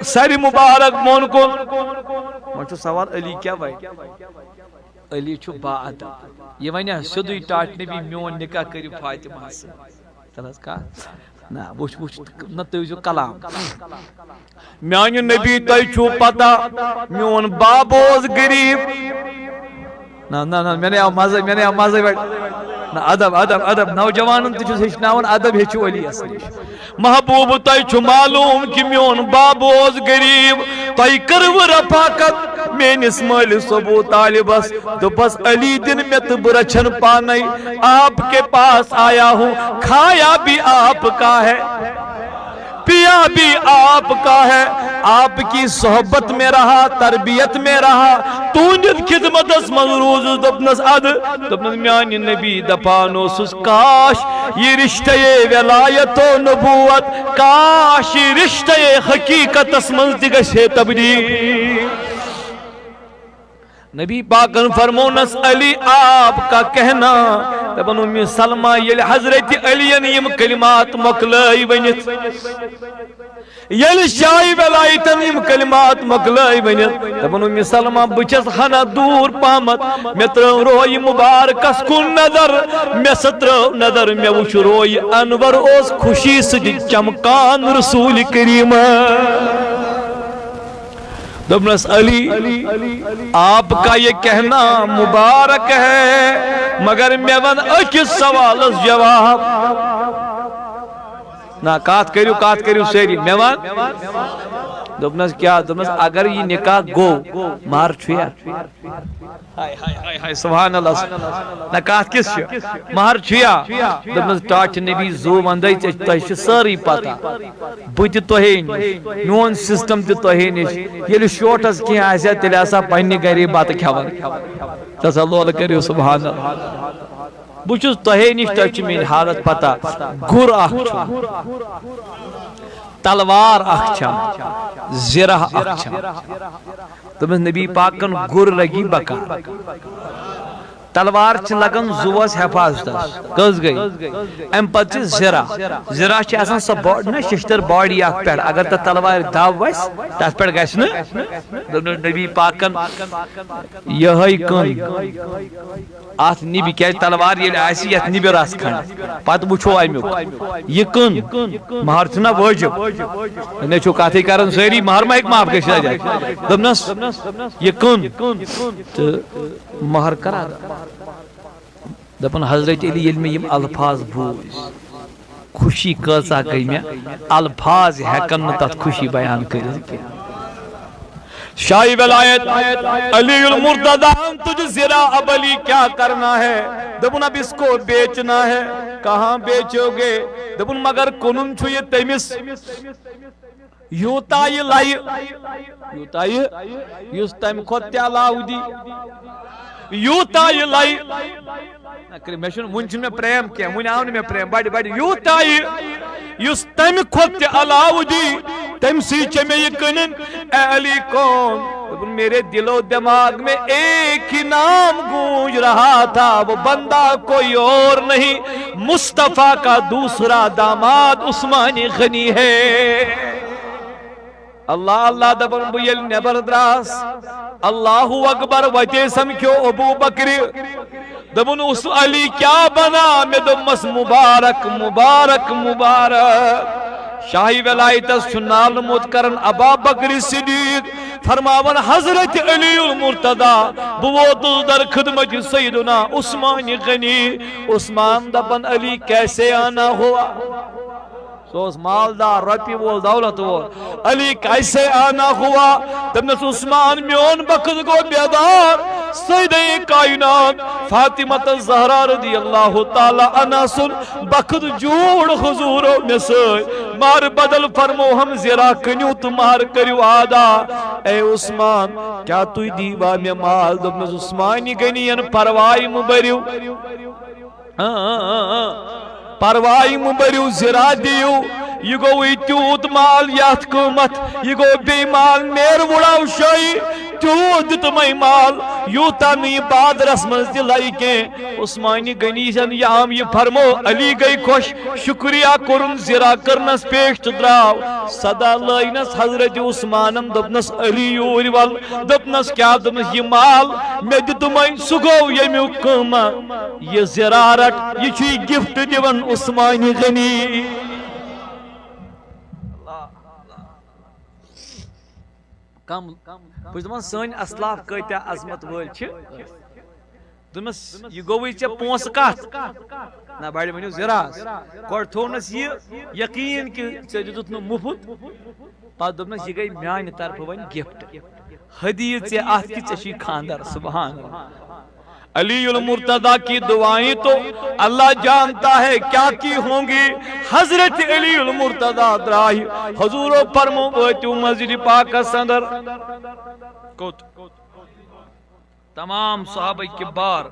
سر مبارک مون کن۔ وۄنۍ چھُ سوال، علی کیٛاہ وَنہِ؟ علی چھُ با ادب۔ یہِ وَنہِ ہا سیوٚدُے ٹاٹھ، نبی، میون نکاح کٔرِو فاطمہ سۭتۍ۔ تَلہٕ حظ کَتھ۔ نہ، وٕچھ، وٕچھ، نہ تُہۍ وٕچھِو کلام۔ میانہِ نبی، تۄہہِ چھُو پتہ، میون باب اوس غریب۔ نہ، نہ، نہ، مےٚ نے آو مزٕ، مےٚ نے آو مزٕ وۄنۍ۔ نہ، ادب، ادب، ادب۔ نوجوانن تہِ چھُس ہیٚچھناوان، ادب ہیٚچھِو علی یس نِش۔ محبوب، تۄہہِ چھُ معلوم کہِ میون باب اوس غریب۔ تۄہہِ کٔروٕ رفاقت میٲنِس مٲلِس ابو طالبس؟ دوٚپس، علی دِن مےٚ تہٕ بہٕ رچھن پانے۔ آپ کے پاس آیا ہوں، کھایا بھی آپ کا ہے، پیا بھی آپ کا ہے، آپ کی صحبت میں رہا، تربیت میں رہا، تُہنٛدِ خدمتس منٛز روٗزُس۔ دوٚپنس، ادٕ، دوٚپنس، میانہِ نبی دپان اوسُس، کاش یہِ رشتہ ولایت و نبوت، کاش یہِ رشتہ حقیقتس منٛز تہِ گژھِ ہے تبدیل۔ نبی پاکن فرمونس، علی، آپ کا کہنا دپان ام سلمہ، ییٚلہِ حضرت علی ین یِم کلمات مۄکلٲے ؤنِتھ، ییٚلہِ شاہی ولایتن یِم کلمات مۄکلٲے ؤنِتھ، دپان ام سلمہ، بہٕ چھَس ہنا دوٗر پہمتھ، مےٚ ترٲو روے مبارکس کُن نظر، مےٚ سا ترٲو نظر، مےٚ وُچھ روے انور اوس خوشی سۭتۍ چمکان رسول کریمس۔ دوٚپنَس، علی، آپ کا یہ کہنا مبارک ہے، مگر مےٚ وَن أکِس سوالَس جواب۔ نہ، کَتھ کٔرِو، کَتھ کٔرِو سٲری، مےٚ وَن۔ دوٚپنَس، کیٛاہ؟ دوٚپنَس، اگر یہِ نکاح گوٚو، مہر چھُ یا؟ ہاے، ہاے، ہاے، ہاے، سبحان اللہ۔ نہ، کتھ کِس چھِ؟ مہر چھُ یا؟ دوٚپنَس، ٹاٹھہِ نبی زو وندے ژےٚ، تۄہہِ چھِ سٲرٕے پتہ۔ بہٕ تہِ تۄہے نِش، میون سسٹم تہِ تۄہے نِش۔ ییٚلہِ شوٹس کینٛہہ آسہِ ہا، تیٚلہِ آسہٕ ہا پننہِ گرے بتہٕ کھٮ۪وان۔ ژٕ ہسا لولہٕ کٔرِو سبحان اللہ۔ بہٕ چھُس تۄہے نِش، تۄہہِ چھِ میٲنۍ حالت پتہ۔ گُر اکھ چھُم، تلوار اکھ چھم، زِرہ اکھ چھم۔ دوٚپمَس، نبی پاکن گُر لگی بکار۔ تلوار چھِ لگان زُوَس حفاظتس۔ کٔژ گٔے؟ اَمہِ پتہٕ چھِ زِرہ۔ زِرہ چھِ آسان سۄ با-، نہ ششتٕر باڈی اکھ پٮ۪ٹھ۔ اگر تَتھ تلوارِ دَب وَسہِ، تَتھ پٮ۪ٹھ گژھِ نہٕ۔ دوٚپمَس، نبی پاکن یِہوٚے کٕن۔ اتھ نِبہِ، کیازِ تلوار ییٚلہِ آسہِ یتھ نِبہِ رس کھنڈ، پتہٕ وٕچھو امیُک۔ یہِ کٕن، مہر چھُنہ وٲجِب؟ مےٚ چھُو کتھٕے کران سٲری، مہر ما ہیٚکہِ معاف گٔژھِتھ اَتہِ؟ دوٚپنس، یہِ کٕن تہٕ مہر کر ادا؟ دپان، حضرت علی، ییٚلہِ مےٚ یِم الفاظ بوٗزۍ، خوشی کۭژاہ گٔے مےٚ، الفاظ ہٮ۪کن نہٕ تتھ خوشی بیان کٔرِتھ کینٛہہ۔ شاہی ولایت، علی المرتضی، ہم تجھ زرا، اب علی کیا کرنا ہے؟ دوٚپُن، اب اس کو بیچنا ہے۔ کہاں بیچو گے؟ دوٚپُن، مگر کٕنُن چھُ یہِ تٔمِس، یوٗتاہ یہِ لایہِ، یوٗتاہ یہِ، یُس تَمہِ کھۄتہٕ تہِ علاوٕ دی، یوٗتاہ یہِ لایہِ۔ نہ، کٔرِو، مےٚ چھُنہٕ، وُنہِ چھُنہٕ مےٚ پرٛیم کینٛہہ، وُنہِ آو نہٕ مےٚ پرٛیم، بَڑِ، بَڑِ، یوٗتاہ یہِ، یُس تَمہِ کھۄتہٕ تہِ علاوٕ دی، تَمہِ سۭتۍ چھےٚ مےٚ یہِ کٕنٕنۍ۔ اے علی کون؟ دوٚپُن، میرے دل و دماغ میں ایک ہی نام گونج رہا تھا، وہ بندہ کوئی اور نہیں، مصطفیٰ کا دوسرا داماد عثمان غنی ہے۔ اللہ اللہ دپان بہٕ ییٚلہِ نٮ۪بر دراس، اللہ اکبر، وتے سمکھیو ابو بکرِ۔ دوٚپُن، اس علی کیا بنا؟ مےٚ دوٚپمس، مبارک، مبارک، مبارک۔ شاہی ولایتس چھُ نالہٕ موٚت کران ابا بکر صدیق، فرماوان، حضرت علی المرتضی، بہٕ ووتُس در خدمت سیدنا عثمان غنی۔ عثمان دپان، علی کیسے آنا ہوا؟ سُہ اوس مالدار، رۄپیہِ وول، دولت وول۔ علی کیسے آنا ہوا؟ دوٚپنَس، عثمان، میون بخت گوٚو بیدار۔ سیدہ کائنات فاطمہ الزہرا رضی اللہ تعالیٰ عنہا سُنٛد بخت جوڑ حضورو مےٚ سۭتۍ۔ مہر بدل فرمو ہم، زِرا کٕنِو تہٕ مہر کٔرِو ادا۔ اے عثمان، کیٛاہ تُہۍ دیٖوا مےٚ مال؟ دوٚپنَس، عثمان غنیَن، پرواے مہٕ بٔرِو۔ اۭں، اۭں، اۭں، اۭں۔ پرواے مہٕ بٔرِو، زِرا دِیِو۔ یہِ گوٚوٕے تیوٗت مال یَتھ قۭمتھ، یہِ گوٚو بیٚیہِ مال میر وُڑاو شٲہی۔ تیوٗت دیُتمَے مال، یوٗتاہ نہٕ یہِ بازرَس منٛز تہِ لَیہِ کینٛہہ۔ عثمانِ غنی یَن یہِ آم یہِ فرمو، علی گٔے خۄش، شُکریہ کوٚرُن، زِرا کٔرنَس پیش تہٕ درٛاو۔ صدا لٲینَس حضرت عثمانَن، دوٚپنَس، علی یوٗرۍ وَل۔ دوٚپنَس، کیٛاہ؟ دوٚپنَس، یہِ مال مےٚ دیُتمَے، سُہ گوٚو ییٚمیُک قۭمتھ۔ یہِ زِرا رَٹ، یہِ چھُے گفٹ دِوان عثمانِ غنی۔ کم، بہٕ چھُس دَپان، سٲنۍ اسلاف کۭتیٛاہ عظمت وٲلۍ چھِ۔ دوٚپمَس، یہِ گوٚوٕے ژےٚ پونٛسہٕ کَتھ؟ نہ، بَڑِ ؤنِو زِراس۔ گۄڈٕ تھوٚونَس یہِ یقیٖن کہِ ژےٚ دیُتُتھ نہٕ مُفت۔ پَتہٕ دوٚپنَس، یہِ گٔے میٛانہِ طرفہٕ وۄنۍ گفٹ۔ ہدیہ ژےٚ اتھ کہِ ژےٚ چھُے خاندر، سبحان اللہ۔ علی المرتضی کی دعائیں تو اللہ جانتا ہے کیا کی ہوں گی۔ حضرت علی المرتضی درٛاے، حضورو فرمو، وٲتِو مسجد پاکس اندر۔ کوٚت؟ تمام صحابہ کبار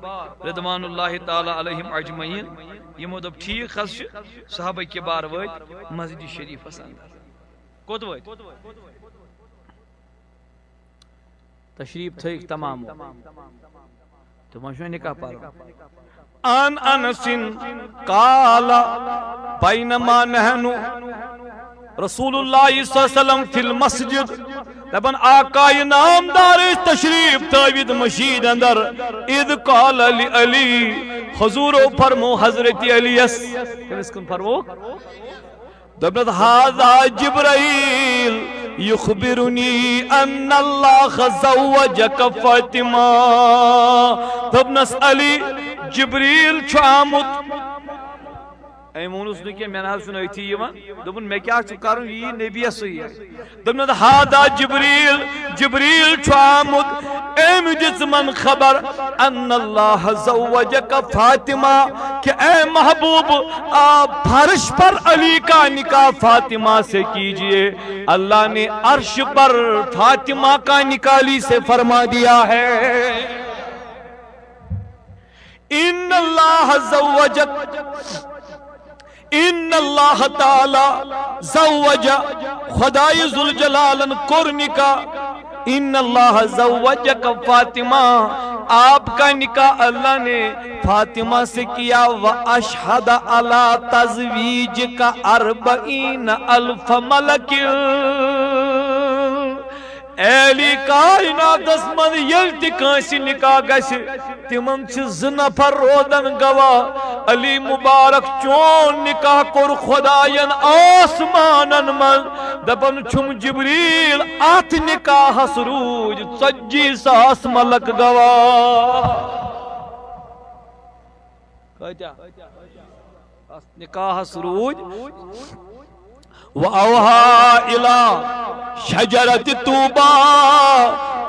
رضوان اللہ تعالیٰ علیہم اجمعین، یِمو دوٚپ، ٹھیٖک حظ چھُ، صحابہ کبار وٲتۍ مسجد شریٖفس اندر۔ کوٚت وٲتۍ؟ تشریٖف تھٲیِکھ تمامو۔ تہٕ وۄنۍ چھُ نکاح پَرُن۔ عن انس قال، بینما نحن رسول اللہ صلی اللہ علیہ وسلم فی المسجد، دپان آقای نامدار ٲسۍ تشریف تھٲوِتھ مسجد اندر، اذ قال لعلی، حضورو فرمو حضرت علیس، کٔمِس کُن فرمو؟ دوٚپنَس، هذا جبرائیل یخبرنی ان اللہ زوجک فاطمہ۔ دوٚپنَس، علی، جبریل چھُ آمُت۔ أمۍ ووٚنُس نہٕ کینٛہہ، مےٚ نہ حظ چھُنہٕ أتھی یِوان۔ دوٚپُن، مےٚ کیٛاہ چھُ کَرُن، یہِ یی نبیَس سۭتۍ۔ دوٚپنَس، هذا جبریل، جبریل چھُ آمُت، أمۍ دِژمَن خبر، ان اللہ زوجک فاطمہ، کہ اے محبوب، آپ فرش پر علی کا نکاح فاطمہ سے کیجیے، اللہ نے عرش پر فاطمہ کا نکاح علی سے فرما دیا ہے۔ ان اللہ زوجک، ان اللہ تعالی زوج، خدای ذوالجلالن کوٚر نکاح، ان اللہ زوجک فاطمہ، آپ کا نکاح اللہ نے فاطمہ سے کیا، و اشہد علی تزویجک اربعین الف ملک۔ اے علی، کائناتس منٛز ییٚلہِ تہِ کٲنٛسہِ نکاح گژھِ، تِمن چھِ زٕ نفر روزان گواہ۔ علی مبارک، چون نکاح کوٚر خداین آسمانن منٛز، دپان چھُم جبریل، اتھ نکاحس روٗدۍ ژتجی ساس ملک گواہ۔ کۭتیاہ؟ اتھ نکاحس روٗدۍ۔ و اوحی الی شجرت طوبی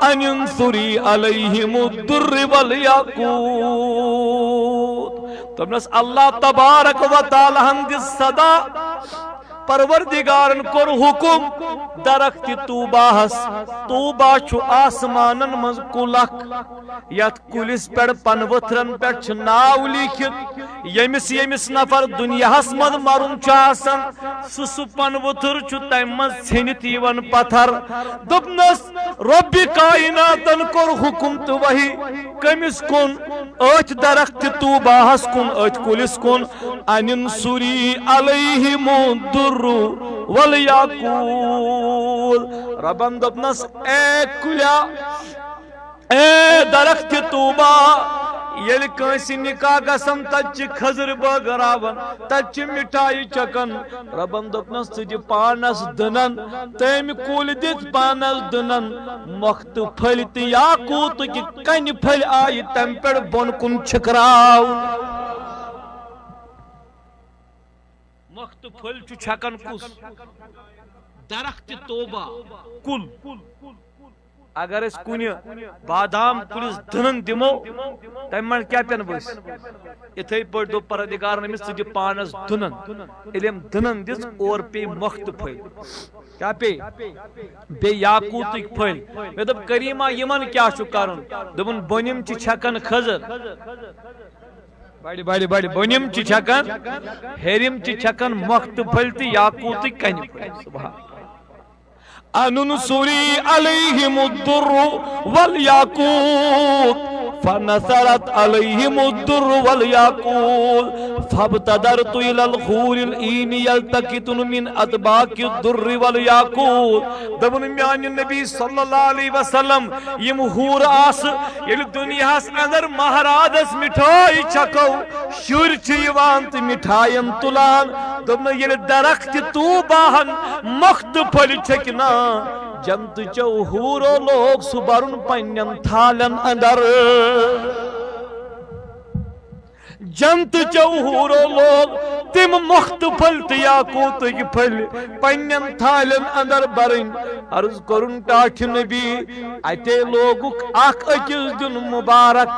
ان انثری علیہم الدر والیاقوت۔ دوٚپنس، اللہ تبارک و تعالیٰ ہن دِژ صدا، پروردگارن کوٚر حکم درخت طوباہس۔ طوبا چھُ آسمانن منٛز کُل اکھ، یتھ کُلِس پٮ۪ٹھ پنہٕ ؤتھرن پٮ۪ٹھ چھِ ناو لیٖکھِتھ، ییٚمِس ییٚمِس نفر دُنیاہس منٛز مرُن چھُ آسان، سُہ سُہ پنہٕ ؤتھر چھُ تمہِ منٛز ژھیٚنِتھ یِوان پتھر۔ دوٚپنس، رۄبِ کائناتن کوٚر حکم تہٕ وحی، کٔمِس کُن؟ أتھۍ درخت طوباہس کُن، أتھۍ کُلِس کُن، ان انثری علیہم الدر والیاقوت۔ رۄبن دوٚپنس، اے کُلیا، اے درخت طوبا، ییٚلہِ کٲنٛسہِ نکاح گژھن، تتہِ چھِ کھٔزٕر بٲگراوان، تتہِ چھِ مِٹھایہِ چھکان۔ رۄبن دوٚپنس، ژٕ دِ پانس دٕنن۔ تٔمۍ کُلۍ دِژ پانس دٕنن، مۄختہٕ پھٔلۍ تہٕ یاقوٗتٕکۍ کنہِ پھٔلۍ آیہِ تمہِ پٮ۪ٹھ بۄن کُن چھِکراونہٕ۔ مۄختہٕ پھٔلۍ چھُ چھکان کُس؟ درخت طوبا کُل۔ اگر أسۍ کُنہِ بادام کُلِس دٕنن دِمو، تمہِ منٛز کیٛاہ پٮ۪ن ؤسۍ؟ اِتھے پٲٹھۍ دوٚپ پروردگارن أمِس، ژٕ دِ پانس دٕنن۔ ییٚلہِ أمۍ دٕنن دِژ، اورٕ پیٚیہِ مۄختہٕ پھٔلۍ۔ کیٛاہ پیٚیہِ؟ بیٚیہِ یاقوٗتٕکۍ پھٔلۍ۔ مےٚ دوٚپ، کریٖما، یِمن کیٛاہ چھُ کرُن؟ دوٚپُن، بۄنِم چھِ چھکان کھٔزٕر، بڑِ، بڑِ، بڑِ، بۄنِم چھِ چھکان، ہیٚرِم چھِ چھکان مۄختہٕ پھٔلۍ تہٕ یاقوٗتٕکۍ کنہِ پھٔلۍ۔ سبحان۔ ان انثری علیہم الدر والیاقوت، فنثرت علیہم الدر والیاقوت، فابتدرت الی الحور العین یلتقطن من اطباق الدر والیاقوت۔ دوٚپُن، میانہِ نبی صلی اللہ علیہ وسلم، یِم حوٗر آسہٕ، ییٚلہِ دُنیاہس اندر مہرازس مِٹھٲے چھکو، شُرۍ چھِ یِوان تہٕ مِٹھاین تُلان۔ دوٚپنَس، ییٚلہِ درخت طوباہن مۄختہٕ پھٔلۍ چھکہِ نا، جنتہٕ چو حوٗرو لوگ سُہ برُن پننٮ۪ن تھالٮ۪ن اندر۔ جنتہٕ چو حوٗرو لوگ تِم مۄختہٕ پھٔلۍ تہٕ یاقوٗتٕکۍ پھٔلۍ پننٮ۪ن تھالٮ۪ن اندر برٕنۍ۔ عرض کوٚرُن، ٹاٹھہِ نبی، اتے لوگُکھ اکھ أکِس دیُن مُبارک۔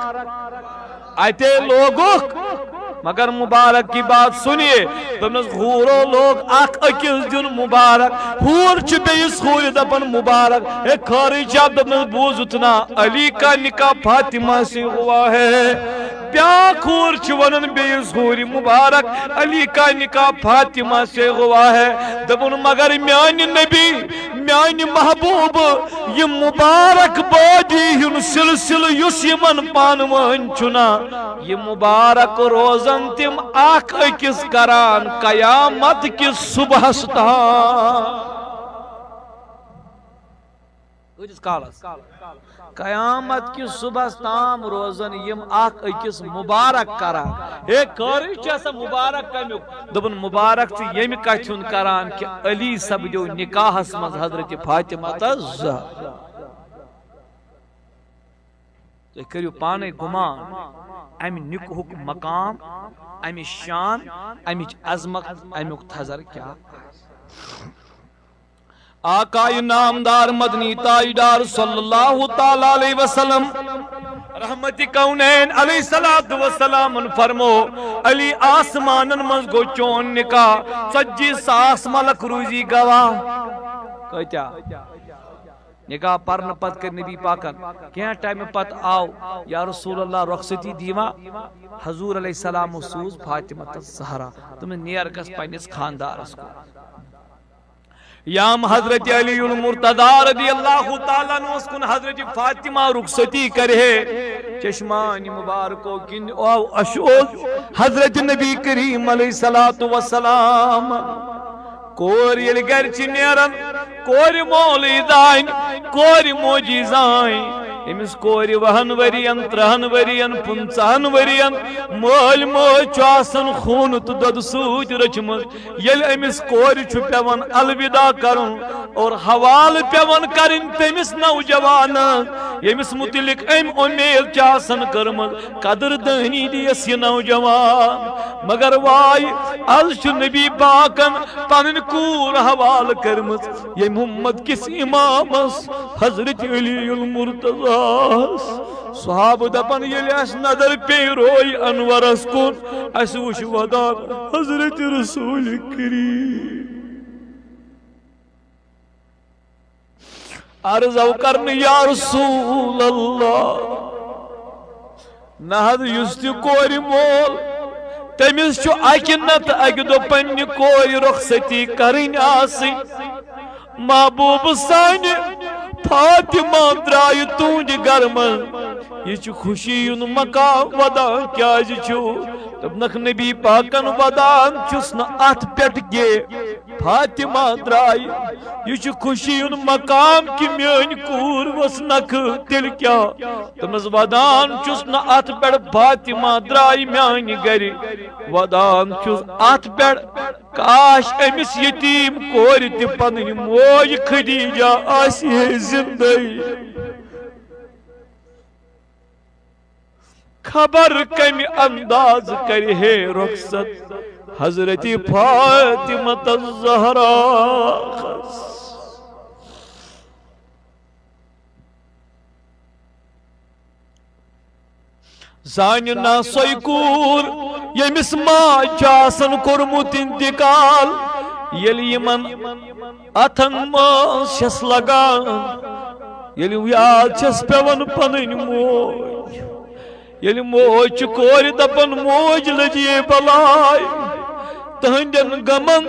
اتے لوگُکھ، مگر مبارک کی بات سنیے۔ دوٚپنَس، حوٗرو لوگ اکھ أکِس دیُن مُبارک۔ حوٗر چھِ بیٚیِس حوٗرِ دپان مُبارک۔ ہے خٲرٕے چھا؟ دوٚپنَس، بوٗزُتھ نا، علی کا نکاح فاطمہ سے ہوا ہے۔ بیٛاکھ حوٗر چھِ وَنان بیٚیِس حوٗرِ مُبارک، علی کا نکاح فاطمہ سے ہوا ہے۔ دوٚپُن، مگر میانہِ نبی، میانہِ محبوب، یہِ مُبارک بٲدی ہُنٛد سلسلہٕ یُس یِمن پانہٕ وٲنۍ چھُنا، یہِ مُبارک روزن تِم اکھ أکِس کران قیامت کِس صبحس تام۔ کۭتِس کالس؟ قیامت کِس صبحس تام روزن یِم اکھ أکِس مُبارک کران۔ ہے، خٲرٕے چھُ آسان مُبارک کمیُک؟ دوٚپُن، مُبارک چھُ ییٚمہِ کتھِ ہُنٛد کران کہِ علی سپدیو نکاحس منٛز حضرت فاطمہ تس زہرا۔ تُہۍ کٔرِو پانے گُمان، امہِ نکاحُک مقام، امِچ شان، امِچ عظمت، امیُک تھزر کیٛاہ آسہِ۔ آقای نامدار مدنی تاجدار صلی اللہ تعالیٰ علیہ وسلم، رحمت کونین علیہ الصلوۃ والسلام فرمو، علی، آسمانن منٛز گوٚو چون نکاح، ژتجی ساس ملک روٗزی گواہ۔ کۭتیاہ؟ نکاح پرنہٕ پتہٕ کٔر نبی پاکن کینٛہہ ٹایمہٕ پتہٕ آو یا رسول اللہ رخصتی دیوا۔ حضور علیہ السلام سوٗز فاطمہ تس زہرا، تِم نیر گژھ پننِس خاندارس کُن۔ یام حضرت علی المرتضی رضی اللہ تعالیٰ عنہ کُن حضرت فاطمہ رخصتی کرے، چشمانِ مبارکو کِنۍ آو اشوز حضرت نبی کریم علیہ الصلوۃ والسلام۔ کور ییٚلہِ گرِ چھِ نیران، کورِ مولٕے دانۍ، کورِ موجی زانۍ۔ أمِس کورِ وُہن ؤرین، ترٛہن ؤرین، پٕنٛژٕہن ؤرین مٲلۍ مٲج چھُ آسان خوٗنہٕ تہٕ دۄدٕ سۭتۍ رٔچھمٕژ۔ ییٚلہِ أمِس کورِ چھُ پٮ۪وان الوداع کرُن اور حوالہٕ پٮ۪وان کرٕنۍ تٔمِس نوجوانس، ییٚمِس مُتعلق أمۍ اُمید چھِ آسان کٔرمٕژ، قدر دٲنی دِیَس یہِ نوجوان۔ مگر واے، از چھُ نبی پاکن پنٕنۍ کوٗر حوالہٕ کٔرمٕژ ییٚمہِ اُمت کِس امامس حضرت علی المرتضیٰ۔ صحابہٕ دپان، ییٚلہِ اَسہِ نظر پیٚیہِ روے انورس کُن، اَسہِ وُچھ ودان حضرت رسول کریم۔ عرض آو کرنہٕ، یا رسول اللہ، نہ حض، یُس تہِ کورِ مول، تٔمِس چھُ اکہِ نتہٕ اکہِ دۄہ پننہِ کورِ رۄخصتی کرٕنۍ آسٕنۍ۔ محبوب سانہِ فاطمہ درایہِ تُہنٛدِ گرٕ منٛز، یہِ چھُ خوشی ہُنٛد مقام، ودان کیازِ چھُ؟ دوٚپنکھ، نبی پاکن، ودان چھُس نہٕ اتھ پٮ۪ٹھ کینٛہہ۔ فاطمہ درایہِ، یہِ چھُ خوشی ہُنٛد مقام کہِ میٲنۍ کوٗر ؤژھ نکھٕ، تیٚلہِ کیٛاہ؟ دوٚپنس، ودان چھُس نہٕ اتھ پٮ۪ٹھ، فاطمہ درایہِ میانہِ گرِ، ودان چھُس اتھ پٮ۪ٹھ، کاش أمِس یتیٖم کورِ تہِ پنٕنۍ موج خدیجہ آسہِ ہے زندے۔ خبر کمہِ انداز کرِ ہے رخصت حضرت فاطمہ الزہرا۔ زانہِ نا سۄے کوٗر ییٚمِس ماجہِ چھُ آسان کوٚرمُت انتقال، ییٚلہِ یِمن اتھن منٛز چھَس لگان، ییٚلہِ یاد چھَس پٮ۪وان پنٕنۍ موج، ییٚلہِ موج چھِ کورِ دپان، موج لٔجے بلاے، تٕہنٛدٮ۪ن غمن،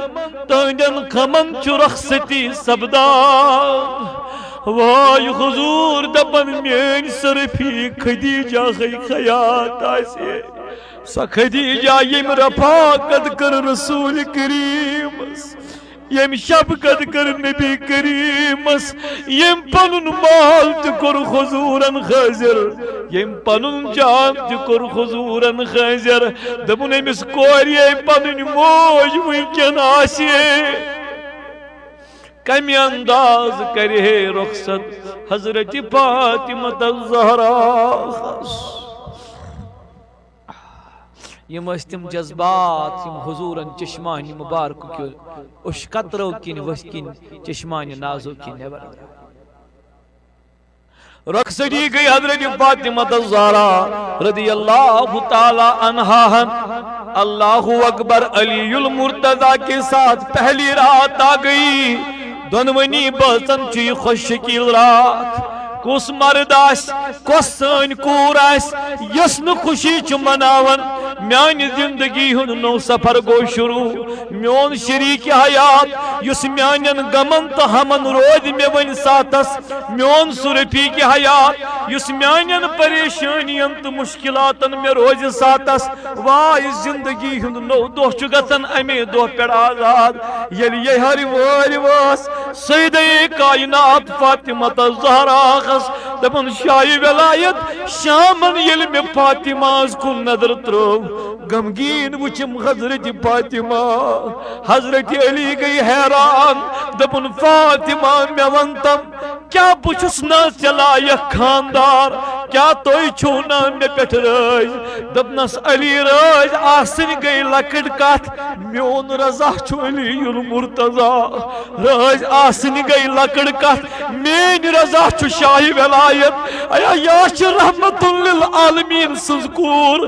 تٕہنٛدٮ۪ن غمن چھُ رخصتی سپدان۔ واے حضور دپان، میٲنۍ صرفی خدیجہ ہے حیات آسہِ ہے۔ سۄ خدیجہ ییٚمۍ رفاقت کٔر رسول کریمس، ییٚمۍ شفقت کٔر نبی کریمس، ییٚمۍ پنُن مال تہِ کوٚر حضوٗرن حٲضِر، ییٚمۍ پنُن جان تہِ کوٚر حضوٗرن حٲضِر۔ دوٚپُن، أمِس کورِ یے پنٕنۍ موج وٕنکٮ۪ن آسہِ ہے، کمہِ انداز کرِ ہے رخصت حضرت فاطمہ الزہرا۔ یِم ٲسۍ تِم جذبات یِم حضوٗرن چشمانہِ مبارکہٕ کیو اوٚش قطرو کِنۍ ؤتھۍ کِنۍ چشمانہِ نازو کِنۍ نٮ۪بر درٛاے۔ رخصتی گئی حضرت فاطمہ الزہرا رضی اللہ تعالی عنہا۔ اللہ اکبر، علی المرتضی کے ساتھ پہلی رات آ گئی۔ دۄنوٕنی بٲژن چھُ یہِ خۄش شکیٖل راتھ۔ کُس مرد آسہِ، کۄس سٲنۍ کوٗر آسہِ، یۄس نہٕ خوشی چھِ مناوان؟ میانہِ زندگی ہُنٛد نوٚو سفر گوٚو شروع۔ میون شریٖک حیات، یُس میانٮ۪ن غمن تہٕ ہمن روزِ مےٚ وۄنۍ ساتس، میون سُہ رفیٖق حیات، یُس میانٮ۪ن پریشٲنین تہٕ مشکلاتن مےٚ روزِ ساتس، واے زندگی ہُنٛد نوٚو دۄہ چھُ گژھان امے دۄہ پٮ۪ٹھ آزاد، ییٚلہِ یہِ ہرِ وٲرۍ وٲس سیدے کائنات فاطمہ الزہراہس۔ دپان، شاہی ولایت، شامن ییٚلہِ مےٚ فاطمہ ہس کُن نظر ترٲو، غمگیٖن وٕچھم حضرت فاطمہ۔ حضرت علی گٔے حیران، دپان، فاطمہ، مےٚ ون تم، کیا بہٕ چھُس نا ژےٚ لایق خاندار؟ کیا تُہۍ چھِو نا مےٚ پٮ۪ٹھ رٲضۍ؟ دوٚپنس، علی، رٲضۍ آسٕنۍ گٔے لۄکٕٹ کتھ، میون رضا چھُ علی المرتضی۔ رٲضۍ آسٕنۍ گٔے لۄکٕٹ کتھ، میٲنۍ رضا چھُ شاہی ولایت۔ ایا، یا چھِ رحمت للعالمین سٕنٛز کوٗر،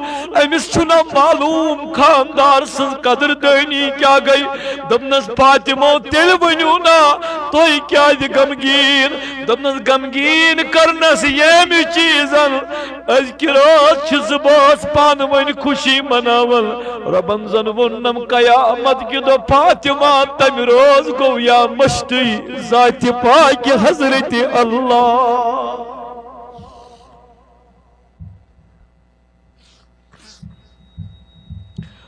أمِس چھُنہ معلوم خاندار سٕنٛز قدر دٲنی کیٛاہ گٔے۔ دوٚپنس، فاطمو، تیٚلہِ ؤنِو نا، تُہۍ کیٛازِ غمگیٖن؟ دوٚپنس، غمگیٖن کرنس ییٚمہِ چیٖزن أزکہِ رٲژ چھِ زٕ بٲژ پانہٕ ؤنۍ خوشی مناوان۔ رۄبن زن ووٚننم، قیامت کہِ دۄہ فاطمہ، تمہِ رٲژ گوٚو یا مٔشتٕے ذاتِ پاکہِ حضرت اللہ۔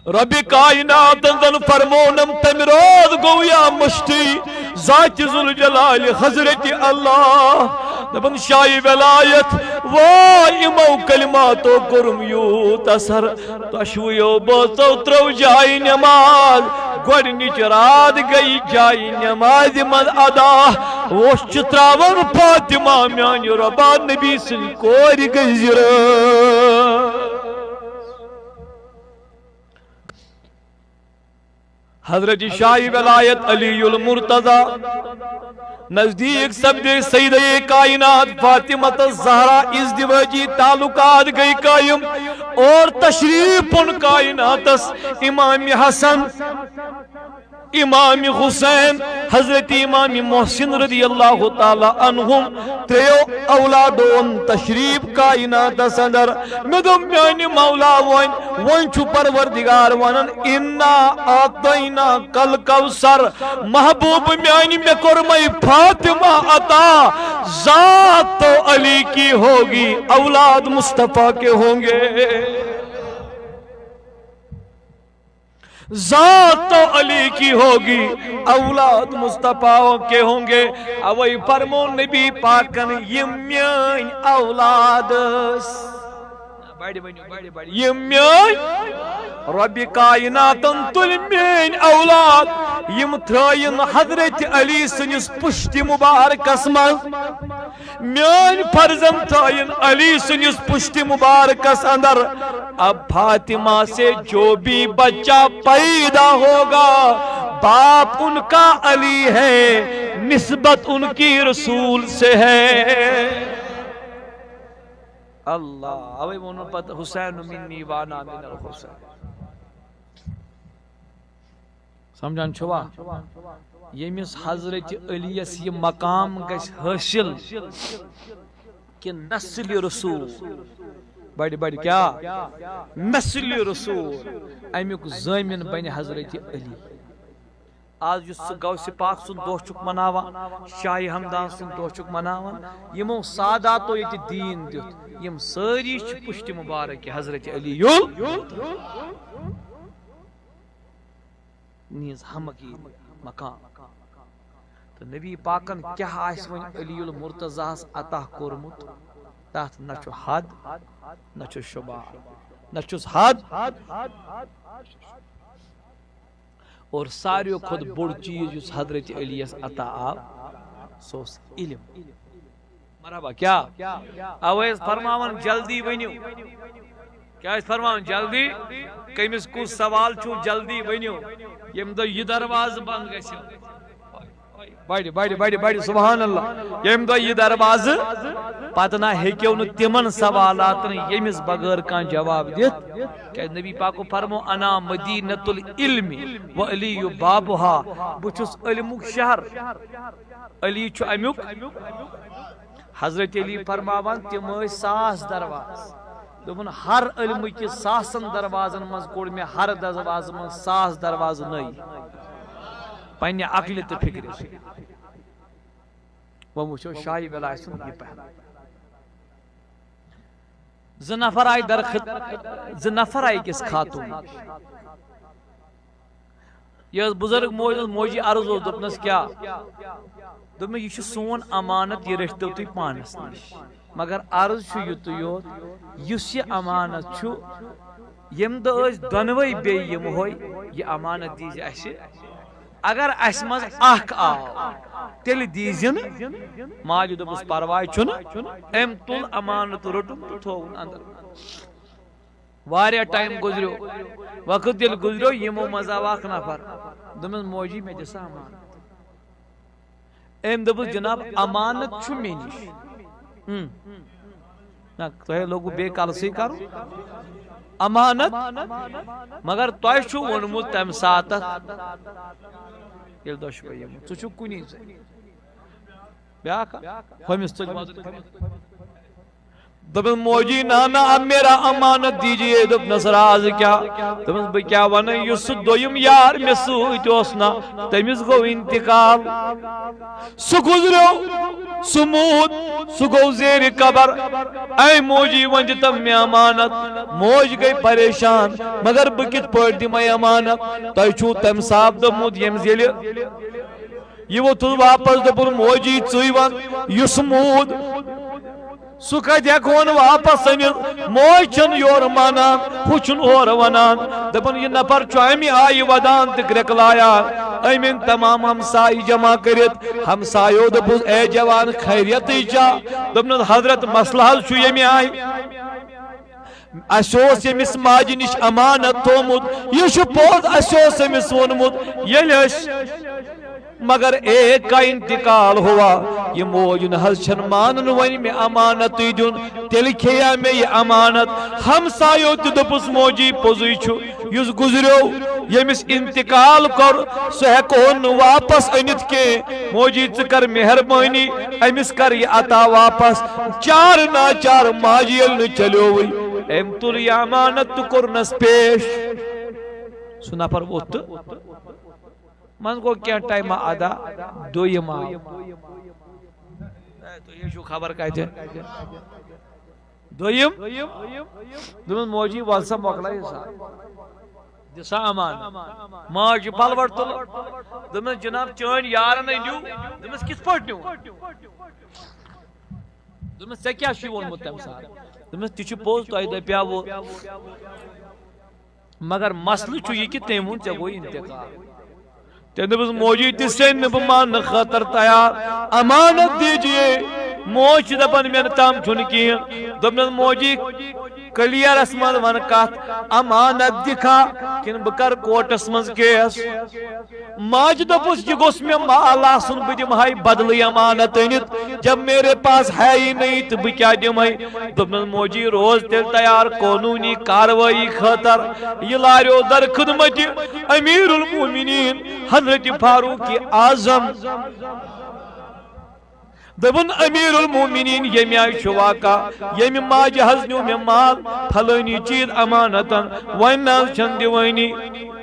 رب کائناتن زن فرمونم، تمہِ رٲژ گوٚو یا مٔشتٕے ذاتِ ذوالجلال حضرت اللہ۔ دپان، شاہی ولایت، وا یِمو کلماتو کوٚرُم یوٗت اثر، دۄشوٕیو بٲژو ترٲو جایہِ نماز۔ گۄڈٕنِچ رات گٔیہِ جایہِ نمازِ منٛز ادا۔ وۄٹھ چھِ تراوان فاطمہ میانہِ رۄبا، نبی سٕنٛدِ کورِ گٔے زِرٲ۔ حضرت شاہی ولایت علی المرتضی نزدیک سپدے سیدہ کائنات فاطمہ الزہرا، ازدواجی تعلقات گئی قائم اور تشریف ان کائناتس امام حسن، امام حسین، حضرت امام محسن رضی اللہ تعالی عنہم، تریو اولادون تشریف کائناتس اندر۔ مےٚ دوٚپ، میانہِ مولا، وۄنۍ، وۄنۍ چھُ پروردگار ونان، انا اعطیناک الکوثر۔ محبوب میانہِ، مےٚ کوٚرمَے فاطمہ عطا، ذات تو علی کی ہوگی، اولاد مصطفیٰ کے ہوں گے۔ ذات تو علی کی ہوگی، اولاد مصطفیٰ کے ہوں گے۔ اوے فرمو نبی پاکن، یِم میٲنۍ اولاد ٲسۍ۔ بڑِ ؤنِو، بڑِ، بڑِ۔ یِم میٲنۍ رۄبِ کائناتن تُلۍ میٲنۍ اولاد، یِم تھٲیِن حضرت علی سٕنٛدِس پُشتِ مُبارکس منٛز۔ میٲنۍ فرزند تھٲیِن علی سٕنٛدِس پُشتِ مُبارکس اندر۔ اب فاطمہ سے جو بھی بچہ پیدا ہوگا، باپ ان کا علی ہے، نسبت ان کی رسول سے ہے۔ اللہ، اوے ووٚنُن پتہٕ، حسین منی وانا من الحسین۔ سمجھان چھوا؟ ییٚمِس حضرت علیس یہِ مقام گژھِ حٲصِل کہِ نسلِ رسول، بڑِ بڑِ کیا؟ نسلِ رسول، امیُک ضٲمِن بنہِ حضرت علی۔ آز یُس ژٕ غوث پاک سُنٛد دۄہ چھُکھ مناوان، شاہ ہمدان سُنٛد دۄہ چھُکھ مناوان، یِمو ساداتو ییٚتہِ دیٖن دیُت، یِم سٲری چھِ پُشتِ مُبارک حضرت علی یُل۔ نیز ہمگی مقام۔ تہٕ نبی پاکن کیٛاہ آسہِ وۄنۍ علی المرتضیٰ ہس عطا کوٚرمُت، تتھ نہ چھُ حد، نہ چھُ شمار، نہ چھُس حد۔ اور ساروی کھۄتہٕ بوٚڑ چیٖز یُس حضرت علی یس عطا آو، سُہ اوس علم۔ مرحبا، کیا؟ اوے ٲسۍ فرماوان، جلدی ؤنِو۔ کیا ٲسۍ فرماوان؟ جلدی۔ کٔمِس کُس سوال چھُو؟ جلدی ؤنِو۔ ییٚمہِ دۄہ یہِ دروازٕ بنٛد گژھِ۔ بڑِ، بڑِ، بڑِ، بڑِ، سبحان اللہ۔ ییٚمہِ دۄہ یہِ دروازٕ، پتہٕ نہ ہیٚکِو نہٕ تِمن سوالاتن ییٚمِس بغٲر کانٛہہ جواب دِتھ۔ کیٛازِ نبی پاکو فرمو، "انا مدینۃ العلم و علی بابہا"، بہٕ چھُس علمُک شہر۔ علی چھُ امیُک۔ حضرت علی فرماوان، تِم ٲسۍ ساس دروازٕ۔ دوٚپُن، ہر علمہٕ کِس ساسن دروازن منٛز کوٚڑ مےٚ ہر دروازٕ منٛز ساس دروازٕ نٔے۔ پننہِ عقلہِ تہٕ فکرِ سۭتۍ۔ وۄنۍ وٕچھو شاہی ولاے سُنٛد یہِ پہلو۔ زٕ نفر آیہِ درخت، زٕ نفر آیہِ أکِس خاتوٗن نِش۔ یہِ ٲس بُزرگ موج، موجی عرض اوس، دوٚپنَس، کیٛاہ؟ دوٚپمَس، یہِ چھُ سون امانت، یہِ رٔٹۍتو تُہۍ پانَس نِش۔ مگر عرض چھُ یُتُے یوت، یُس یہِ امانت چھُ، ییٚمہِ دۄہ أسۍ دۄنوَے بیٚیہِ یِمہوے، یہِ امانت دیٖزِ اَسہِ۔ اگر اَسہِ منٛز اکھ آو، تیٚلہِ دیٖزِ نہٕ۔ ماجہِ دوٚپُس، پرواے چھُنہٕ۔ أمۍ تُل امانت، روٚٹُن تہٕ تھووُن اندر۔ واریاہ ٹائم گُزریو، وقت ییٚلہِ گُزریو، یِمو منٛز آو اکھ نفر۔ دوٚپمَس، موجی، مےٚ دِ سا امانت۔ أمۍ دوٚپُس، جناب، امانت چھُ مےٚ نِش۔ ہم۔ نہ، تۄہہِ لوٚگوُ بیٚیہِ کلہٕ سٕے کرُن۔ امانت، مگر تۄہہِ چھُو ووٚنمُت تَمہِ ساتہٕ، ییٚلہِ دۄشوَے یِمو، ژٕ چھُکھ کُنی زٔنۍ۔ بیٛاکھ اکھ، ہُمِس تُلۍ وۄزُل کٔرِتھ۔ دوٚپُن، موجی، نانا، اب میرا امانت دیجیے۔ دوٚپنَس، راز کیٛاہ؟ دوٚپُن، بہٕ کیٛاہ وَنہٕ، یُس سُہ دوٚیِم یار مےٚ سۭتۍ اوس نا، تٔمِس گوٚو انتقال۔ سُہ گُزریو، سُہ موٗد، سُہ گوٚو زیرِ قبر۔ اے موجی، وۄنۍ دِتم مےٚ امانت۔ موج گٔے پریشان، مگر بہٕ کِتھ پٲٹھۍ دِمے امانت؟ تۄہہِ چھُو تَمہِ ساتہٕ دوٚپمُت، ییٚمہِ ییٚلہِ یہِ ووٚتھُس واپس، دوٚپُن، موجی، ژٕے وَن، یُس موٗد، سُہ کَتہِ ہٮ۪کہون واپس أنِتھ؟ موج چھَنہٕ یورٕ مانان، ہُہ چھُنہٕ اورٕ وَنان۔ دَپان، یہِ نفر چھُ اَمہِ آیہِ وَدان تہٕ کرٛٮ۪کلایا۔ أمۍ أنۍ تمام ہمسایہِ جمع کٔرِتھ۔ ہمسایو دوٚپُس، اے جوان، خیریتٕے چھا؟ دوٚپنَس، حضرت، مسلہٕ حظ چھُ ییٚمہِ آیہِ۔ اَسہِ اوس ییٚمِس ماجہِ نِش امانت تھوٚومُت، یہِ چھُ پوٚز، اَسہِ اوس أمِس ووٚنمُت، ییٚلہِ أسۍ، مگر ایک کا انتقال ہوا، یہِ موج نہٕ حظ چھَنہٕ مانان وۄنۍ مےٚ امانتٕے دیُن، تیٚلہِ کھیٚیا مےٚ یہِ امانت؟ ہمسایو تہِ دوٚپُس، موجی، پوٚزُے چھُ، یُس گُزریو، ییٚمِس انتقال کوٚر، سُہ ہٮ۪کہون نہٕ واپس أنِتھ کینٛہہ۔ موجی، ژٕ کر مہربٲنی، أمِس کر یہِ عطا واپس۔ چار ناچار ماجہِ ییٚلہِ نہٕ چلیووٕے، أمۍ تُل یہِ امانت تہٕ کوٚرنس پیش۔ سُہ نفر ووٚتھ تہٕ منٛز گوٚو کینٛہہ ٹایمہ ادا، دوٚیِم آو۔ اے، تُہۍ چھِو خبر کتہِ۔ دوٚیِم، دوٚپمَس، موجی، وَل سا مۄکلٲیِو سا۔ دِ سا امان۔ ماجہِ پلوَٹ تُل۔ دوٚپمَس، جناب، چٲنۍ یارَن ہے نیوٗ۔ دوٚپمَس، کِتھ پٲٹھۍ نیوٗ؟ دوٚپمَس، ژےٚ کیٛاہ چھُے ووٚنمُت تَمہِ ساتہٕ؟ دوٚپمَس، تہِ چھُ پوٚز، تۄہہِ دَپیٛاوٕ۔ مگر مسلہٕ چھُ یہِ کہِ تٔمۍ ووٚن، ژےٚ گوٚو انتقال۔ تٔمۍ دوٚپُس، موجی، تہِ سیٚنۍ نہٕ بہٕ ماننہٕ خٲطرٕ تیار، امانت دیجیے۔ موج چھِ دَپان، مےٚ نہٕ تام چھُنہٕ کِہیٖنۍ۔ دوٚپنَس، موجی، کلیئرس منٛز وَن کَتھ، امانت دِکھا کِنہٕ بہٕ کَرٕ کورٹس منٛز کیس؟ ماجہِ دوٚپُس، یہِ گوٚژھ مےٚ مال آسُن، بہٕ دِمہٕ ہاے بدلٕے امانت أنِتھ۔ جب میرے پاس ہے ہی نہیں تو بہٕ کیٛاہ دِمہٕ؟ دوٚپنَس، موجی، روز تیٚلہِ تیار قونوٗنی کاروٲیی خٲطرٕ۔ یہِ لاریو در خدمت امیر المومنین حضرت فاروق اعظم۔ دوٚپُن، امیر المومنین، ییٚمہِ آیہِ چھُ واقعہ، ییٚمہِ ماجہِ حظ نیوٗ مےٚ مال، پھلٲنی چیٖز امانتن، وۄنۍ نہ حظ چھَنہٕ دِوٲنی۔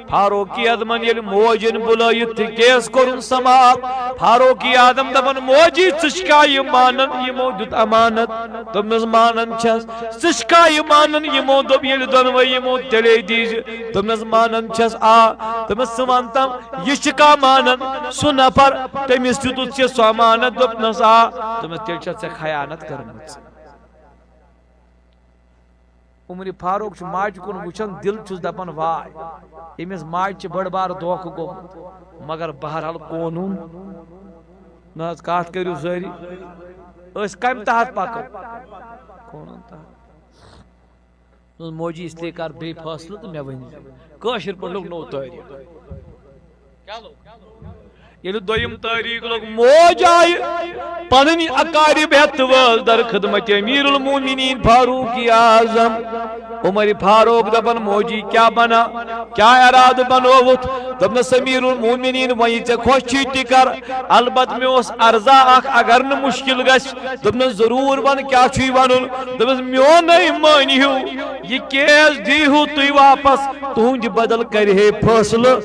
فاروقی اعظمن ییٚلہِ موج أنۍ بُلٲیِتھ تہٕ کیس کوٚرُن سماعت۔ فاروقی اعظم دَپان، موجی، ژٕ چھکھا یہِ مانان یِمو دیُت امانت؟ دوٚپمَس، مانان چھَس۔ ژٕ چھکھا یہِ مانان یِمو دوٚپ، ییٚلہِ دۄنوَے یِمو تیٚلے دیٖزِ؟ دوٚپمَس، مانان چھَس، آ۔ دوٚپمَس، ژٕ وَن تَم، یہِ چھکھا مانان سُہ نفر، تٔمِس دیُتُتھ ژےٚ سُہ امانت؟ دوٚپنَس، آ۔ دوٚپمَس، تیٚلہِ چھَتھ ژےٚ خیانت کٔرمٕژ۔ عمر فاروق چھُ ماجہِ کُن وٕچھان، دِل چھُس دَپان، واے، أمِس ماجہِ چھِ بٔڑ بار دھوکہٕ گوٚمُت۔ مگر بہرحال قونوٗن نہ حظ، کَتھ کٔرِو سٲری۔ أسۍ کَمہِ تحت پَکو؟ قونوٗن تحت۔ دوٚپُن، موجی، اس لیے کر بیٚیہِ فٲصلہٕ تہٕ مےٚ ؤنۍ زِ۔ کٲشِر پٲٹھۍ لوٚگ نوٚو تٲریٖخ۔ ییٚلہِ دوٚیِم تٲریٖخ لوٚگ، موج آیہِ پنٕنۍ اقارب ہٮ۪تھ تہٕ وٲژ در خدمت امیر المومنین فاروق اعظم۔ عمر فاروق دپان، موجی کیا بنا، کیا ارادٕ بنووُتھ؟ دوٚپنس، امیر المومنین، وۄنۍ ژےٚ خۄش چھی تہِ کر، البتہٕ مےٚ اوس عرضہ اکھ، اگر نہٕ مُشکل گژھِ۔ دوٚپنس، ضروٗر ون، کیا چھُے ونُن؟ دوٚپنس، میونٕے مٲنۍ ہیو، یہِ کیس دیٖہو تُہۍ واپس، تُہنٛدِ بدل کرِ ہے فٲصلہٕ۔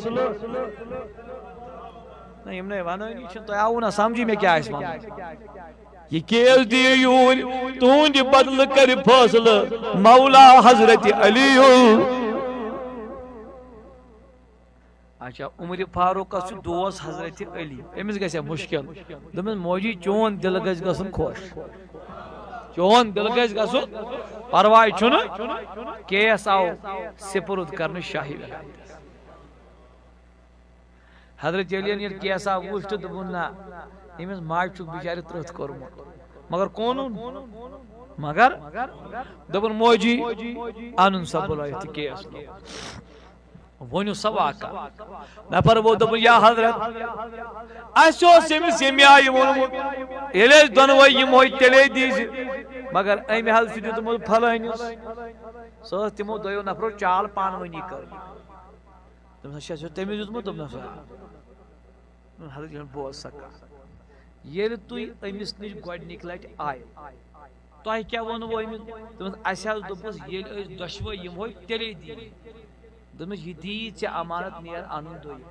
نہ، یِم نَے وَنٲنی چھِنہٕ، تۄہہِ آوُ نہ سمجھی مےٚ کیٛاہ آسہِ وَنُن؟ یہِ کیس دِیِو یوٗرۍ، تُہنٛدِ بدلہٕ کرِ فٲصلہٕ مولا حضرت علی۔ اچھا، عمر فاروقس چھُ دوس حضرت علی، أمِس گژھِ ہا مُشکِل۔ دوٚپمَس، موجی، چون دِل گژھِ گژھُن خۄش، چون دِل گژھِ گژھُن، پرواے چھُنہٕ۔ کیس آو سپرد کرنہٕ شاہی ولایتس۔ حضرت علیَن ییٚلہِ کیسا وُچھ تہٕ دوٚپُن، نہ، أمِس ماجہِ چھُکھ بِچارِ ترٛتھ کوٚرمُت۔ مگر قونوٗن، مگر دوٚپُن، موجی، اَنُن سا بُلٲیِتھ تہٕ کیس لوگ۔ ؤنِو سا واقعہ۔ نفر ووت، دوٚپُن، یا حضرت، اَسہِ اوس أمِس ییٚمہِ آیہِ ووٚنمُت، ییٚلہِ أسۍ دۄنوَے یِمو تیٚلے دیٖزِ، مگر أمۍ حظ چھُ دیُتمُت فلٲنِس۔ سۄ ٲس تِمو دۄیو نفرو چال پانہٕ ؤنی کٔرمٕژ۔ دوٚپنَس، چھا سُہ تٔمِس دیُتمُت؟ دوٚپنَس، آ۔ دوٚپُن، حضرت جان، بوز سا کَتھ۔ ییٚلہِ تُہۍ أمِس نِش گۄڈٕنِکۍ لَٹہِ آیہِ، تۄہہِ کیٛاہ ووٚنوٕ أمِس؟ دوٚپنَس، اَسہِ حظ دوٚپُس، ییٚلہِ أسۍ دۄشوَے یِمہوے، تیٚلے دِیہِ۔ دوٚپمَس، یہِ دِیی ژےٚ امانت، نیر اَنُن دوٚیِم۔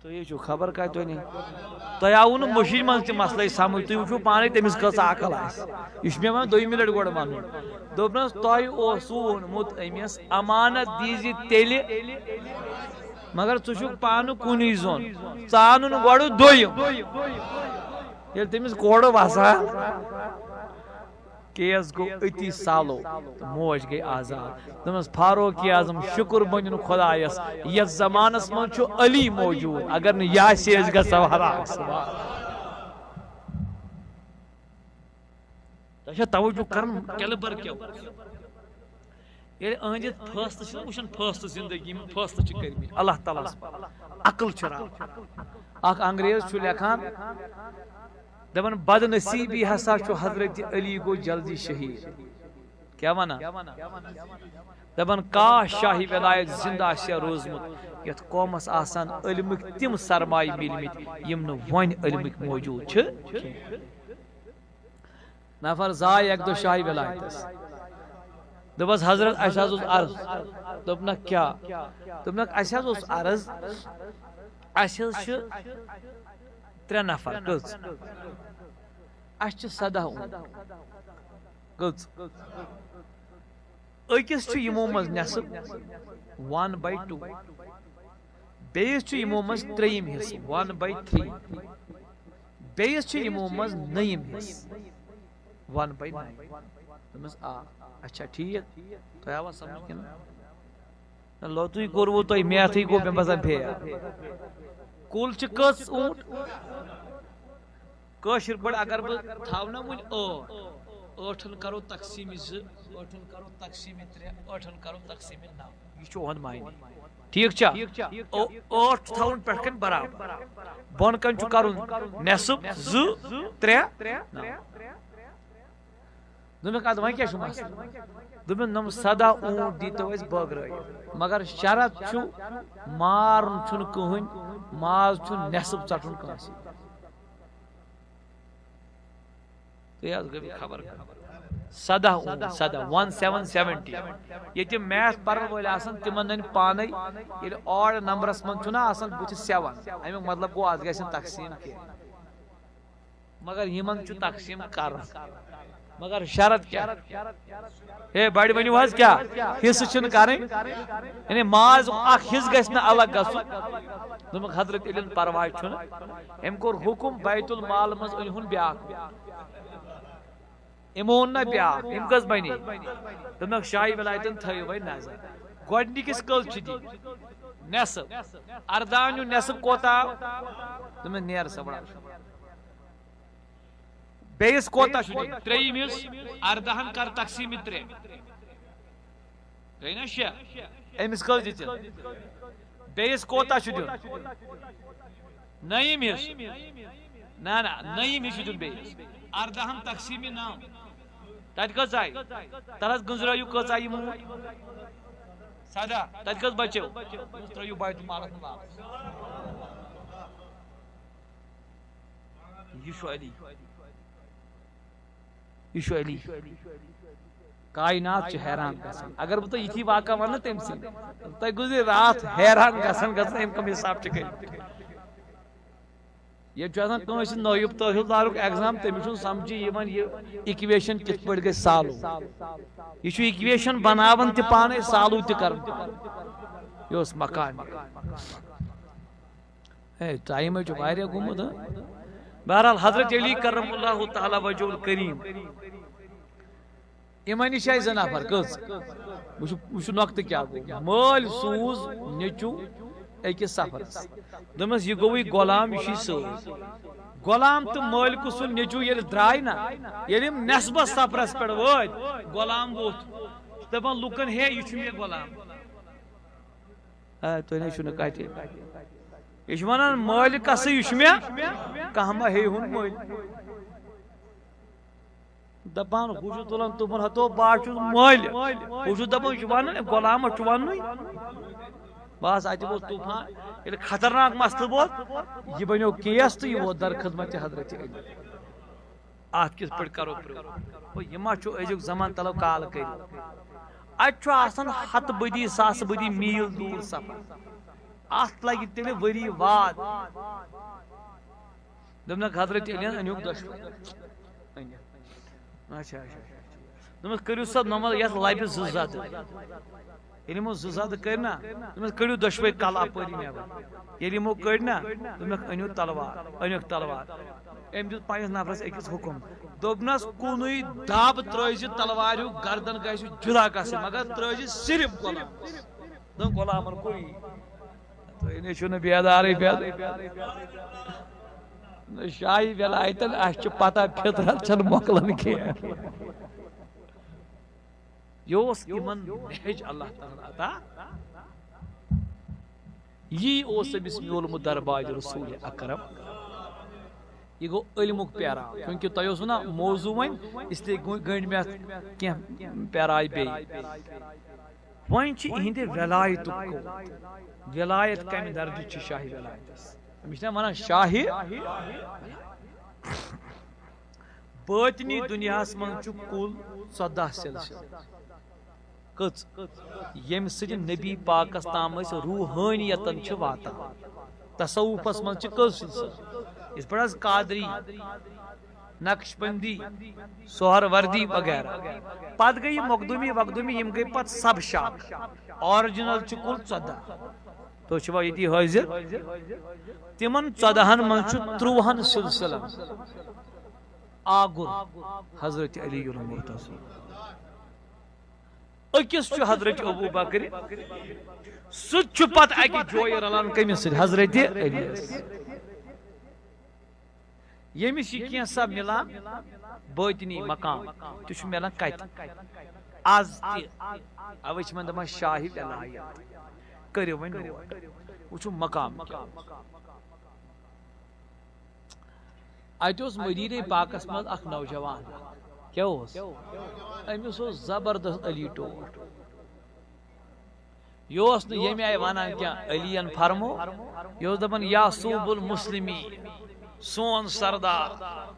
تُہۍ چھِو خبر کَتہِ تُہۍ نہٕ؟ تۄہہِ آوُ نہٕ مٔشیٖد منٛز تہِ مسلے سمجھ، تُہۍ وٕچھِو پانَے تٔمِس کۭژاہ عقل آسہِ۔ یہِ چھُ مےٚ وۄنۍ دوٚیمہِ لَٹہِ گۄڈٕ وَنُن۔ دوٚپنَس، تۄہہِ اوسوُ ووٚنمُت أمِس، امانت دیٖزِ تیٚلہِ، مگر ژٕ چھُکھ پانہٕ کُنُے زوٚن، ژٕ اَنُن گۄڈٕ دوٚیِم۔ ییٚلہِ تٔمِس کورٕ وَسان، کیس گوٚو أتی سالو تہٕ موج گٔے آزاد۔ دوٚپمَس، فاروق اعظم، شُکُر بٔنِن خۄدایَس، یَتھ زمانَس منٛز چھُ علی موجود، اگر نہٕ یہِ آسہِ ہے، أسۍ گژھو ہلاک۔ سبحان اللہ۔ تۄہہِ چھا توجہ کرُن کیلبر کیٛاہ اوس؟ ییٚلہِ أہنٛدِ فٲصلہٕ چھِنہ وٕچھان، فٲصلہٕ زندگی منٛز فٲصلہٕ چھِ کٔرمٕتۍ اللہ تعالیٰ ہَس پَتہٕ، عقل چھِ راوان۔ اکھ انگریز چھُ لیکھان، دَپان، بد نصیٖبی ہسا چھُ حضرت علی گوٚو جلدی شہیٖد۔ کیٛاہ وَنان؟ دَپان، کاش شاہی ولایت زِندٕ آسہِ ہا روٗزمُت، یَتھ قومَس آسہٕ ہَن علمٕکۍ تِم سرمایہِ مِلمٕتۍ، یِم نہٕ وۄنۍ علمٕکۍ موجود چھِ کینٛہہ۔ نفر زاے اکہِ دۄہ شاہی ولایتس۔ دوٚپس، حضرت، اسہِ حظ اوس عرض۔ دوٚپنکھ، کیٛاہ؟ دوٚپنکھ، اسہِ حظ اوس عرض، اسہِ حظ چھِ ترٛےٚ نفر، کٔژ؟ اسہِ چھِ سداہ اونٹ، کٔژ؟ أکِس چھُ یِمو منٛز نٮ۪صٕف، one by two۔ بیٚیِس چھُ یِمو منٛز ترٛیٚیِم حصہٕ، one by three۔ بیٚیِس چھُ یِمو منٛز نٔیِم حصہٕ، one by nine۔ دوٚپمَس، آ۔ اچھا، ٹھیٖک۔ تۄہہِ آوا سمجھ کِنہٕ؟ نہ، لوٚتُے کوٚروٕ تۄہہِ، میتھٕے گوٚو مےٚ باسان فیل۔ کُل چھِ کٔژ اونٹ؟ کٲشِر پٲٹھۍ اگر بہٕ تھاوٕ نا وٕنہِ ٲٹھ، ٲٹھن کرو تقسیٖم زٕ، ٲٹھن کرو تقسیٖم ترٛےٚ، ٲٹھن کرو تقسیٖم نو۔ یہِ چھُ اُہُنٛد معنی۔ ٹھیٖک چھا؟ او-، ٲٹھ چھُ تھاوُن پٮ۪ٹھ کَنۍ برابر۔ بۄن کَنۍ چھُ کَرُن نٮ۪صٕف، زٕ، ترٛےٚ، نو۔ دوٚپمَکھ، اَدٕ وۄنۍ کیٛاہ چھُ مسلہٕ؟ دوٚپُن، نۄم سداہ اونٹ دیٖتو اَسہِ بٲگرٲوِتھ، مگر شرط چھُ، مارُن چھُنہٕ کٕہٕنۍ، ماز چھُنہٕ نٮ۪صٕف ژَٹُن کٲنٛسہِ۔ تُہۍ حظ گٔیوٕ خبر کَتھ۔ سداہ اونٹ، سداہ، one seven seventy۔ ییٚتہِ میتھ پَرَن وٲلۍ آسَن، تِمَن نَنہِ پانَے، ییٚلہِ odd نمبرَس منٛز چھُنہ آسان بُتھِ seven، اَمیُک مطلب گوٚو، اَتھ گژھِ نہٕ تقسیٖم کینٛہہ۔ مگر یِمَن چھُ تقسیٖم کَرُن۔ مگر شرط کیٛاہ؟ ہے، بڑِ ؤنِو حظ کیٛاہ؟ حصہٕ چھِنہٕ کَرٕنۍ۔ یعنی ماز اکھ حصہٕ گژھِ نہٕ الگ گژھُن۔ دوٚپمَکھ، حضرت علیَن پرواے چھُنہٕ۔ أمۍ کوٚر حُکُم، بیت المال منٛز أنۍ ہُن بیٛاکھ۔ أمۍ اوٚن نہ بیٛاکھ، أمۍ کٔژ بَنے؟ دوٚپمَکھ، شاہی ولایتَن تھٲیِو وۄنۍ نظر۔ گۄڈٕنِکِس کٔژ چھِ دِنۍ؟ نٮ۪صٕف۔ اَرداہَن ہُنٛد نٮ۪صٕف کوتاہ آو؟ دوٚپمَکھ، نیر سا وَڑا۔ بیٚیِس کوتاہ چھُ دیُن؟ ترٛیٚیِم حِصہٕ، اَرداہَن کَر تقسیٖم ترٛےٚ۔ گٔے نا شےٚ؟ أمِس کٔژ دِژٕ؟ بیٚیِس کوتاہ چھُ دیُن؟ نٔیِم حِصہٕ۔ نہ، نہ، نٔیِم حِصہٕ چھُ دیُن بیٚیِس۔ اَرداہَن تقسیٖم نَو۔ تتہِ کٔژ آیہِ؟ تَلہٕ حظ گٔنزرٲیِو کٔژ آیہِ یِمو؟ سداہ۔ تتہِ کٔژ بچیو؟ ترٛٲیِو بیت المالس منٛز واپس۔ یہِ چھُ علی۔ یہِ چھُ علی۔ کائنات چھِ حیران گژھان۔ اگر بہٕ تۄہہِ یِتھی واقعہ وَنہٕ تٔمۍ سٕنٛدۍ، تۄہہِ گُزرِ راتھ حیران گژھان گژھان، أمۍ کَم حساب چھِ کٔرمٕتۍ۔ ییٚتہِ چھُ آسان کٲنٛسہِ نٲیِب تحصیلدارُک ایگزام، تٔمِس چھُنہٕ سَمجھی یِوان یہِ اِکویشن کِتھ پٲٹھۍ گژھِ سالو۔ یہِ چھُ اِکویشن بناوان تہِ پانے، سالو تہِ کران۔ یہِ اوس مقام۔ ہے، ٹایم حظ چھُ واریاہ گوٚمُت، ہاں؟ بہرحال، حضرت علی کرم اللہ تعالیٰ وجہ الکریم، یِمن نِش آیہِ زٕ نفر، کٔژ؟ وٕچھِو، وٕچھِو نۄقطہٕ کیٛاہ گوٚو۔ مٲلۍ سوٗز نیٚچوٗ أکِس سفرس۔ دوٚپمَس، "یہِ گوٚوُے غلام، یہِ چھُے سۭتۍ۔" غلام تہٕ مٲلکہٕ سُنٛد نیٚچوٗ ییٚلہِ درٛاے نہ، ییٚلہِ یِم نٮ۪صبس سفرس پٮ۪ٹھ وٲتۍ، غلام ووٚتھ۔ دَپان لُکن، "ہے، یہِ چھُ مےٚ غلام۔" آ، تُہۍ نے چھِو نہٕ کَتھِ۔ یہِ چھُ وَنان، "مٲلِکَسٕے یہِ چھُ مےٚ، کانٛہہ ما ہیٚیہِ ہُن مٔلۍ؟" دَپان، ہُہ چھُ تُلان تُمَن ہَتو، بہٕ ہا چھُس مٲلِک۔ ہُہ چھُ دَپان، یہِ چھُ وَنان، غلامَس چھُ وَننُے۔ بَس، اَتہِ گوٚو طوٗفان۔ ییٚلہِ خطرناک مسلہٕ ووت، یہِ بَنیو کیس تہٕ یہِ ووت در خدمت حضرت علی۔ اتھ کِتھ پٲٹھۍ کرو پرٛوو؟ گوٚو، یہِ ما چھُ أزیُک زمان تلو کال کٔرِتھ؟ اتہِ چھُ آسان ہتہٕ بٔدی، ساسہٕ بٔدی میٖل دوٗر سفر۔ اتھ لگہِ تیٚلہِ ؤری واد۔ دوٚپنکھ، حضرت علیَن أنِکھ دۄشوے۔ أنِکھ۔ اچھا، اچھا، اچھا۔ دوٚپمَس، "کٔرِو سا نماز یَتھ لَبہِ زٕ زَدٕ۔" ییٚلہِ یِمو زٕ زَدٕ کٔرۍ نا، دوٚپمَس، "کٔڑِو دۄشوَے کَلہٕ اَپٲری نٮ۪بر۔" ییٚلہِ یِمو کٔڑۍ نا، دوٚپمَکھ، "أنِو تلوار، أنِکھ تلوار۔" أمۍ دیُت پنٛنِس نفرَس أکِس حُکُم، دوٚپنَس، "کُنُے دَب ترٛٲوزِ تلوارِ ہیوٗ، گردن گژھِ جُدا گژھٕنۍ، مگر ترٛٲوزِ صرف غلام۔" دوٚپُن، "غلامَن کوٚر یی۔" تُہۍ نے چھِو نہٕ بیدارٕے، بیدار۔ نہ شاہی ولایتن، اَسہِ چھِ پتہ، فطرت چھَنہٕ مۄکلان کینٛہہ۔ یہِ اوس یِمن نہج اللہ تعالیٰ ہن عطا۔ یی اوس أمِس میوٗلمُت دربارِ رسول اکرم۔ یہِ گوٚو علمُک پیراو، کیونکہ تۄہہِ اوسوُ نا موضوع وۄنۍ، اس لیے گٔنٛڈۍ مےٚ اَتھ کینٛہہ پیراے بیٚیہِ۔ وۄنۍ چھِ یِہنٛدِ ولایتُک قوت۔ ولایت کمہِ درجہٕ چھِ شاہی ولایتس؟ أمِس چھِنہ ونان شاہی۔ بٲطنی دُنیاہس منٛز چھُ کُل ژۄداہ سلسلہٕ۔ کٔژ؟ ییٚمہِ سۭتۍ نبی پاکس تام أسۍ روحٲنیتن چھِ واتان۔ تصوفس منٛز چھِ کٔژ سلسلہٕ؟ یِتھ پٲٹھۍ حظ قادری، نقشبندی، سہروردی وغیرہ۔ پتہٕ گٔے یہِ مخدومی وخدومی، یِم گٔے پتہٕ سب شاخ۔ آرجنل چھُ کُل ژۄداہ۔ تُہۍ چھِوا ییٚتی حٲضِر؟ تِمن ژۄدہن منٛز چھُ ترٛۆہن سلسلن آگُر حضرت علی المرتضی۔ أکِس چھُ حضرت ابو بکر، سُہ تہِ چھُ پتہٕ اکہِ جویہِ رلان کٔمِس سۭتۍ؟ حضرت علی یس۔ ییٚمِس یہِ کینٛژھا مِلان، بٲطنی مقام، تہِ چھُ مِلان کتہِ؟ از تہِ۔ اوے چھِ یِمن دپان شاہی ولایت۔ کٔرِو وۄنۍ نوٹ۔ وٕچھِو مقام کیٛاہ اوس۔ اتہِ اوس مدینے پاکس منٛز اکھ نوجوان۔ کیٛاہ اوس؟ أمِس اوس زبردست علی ٹوٹھ۔ یہِ اوس نہٕ ییٚمہِ آیہِ ونان کینٛہہ، علیَن فرمو۔ یہِ اوس دپان، "یا صوب المسلمین، سون سردار،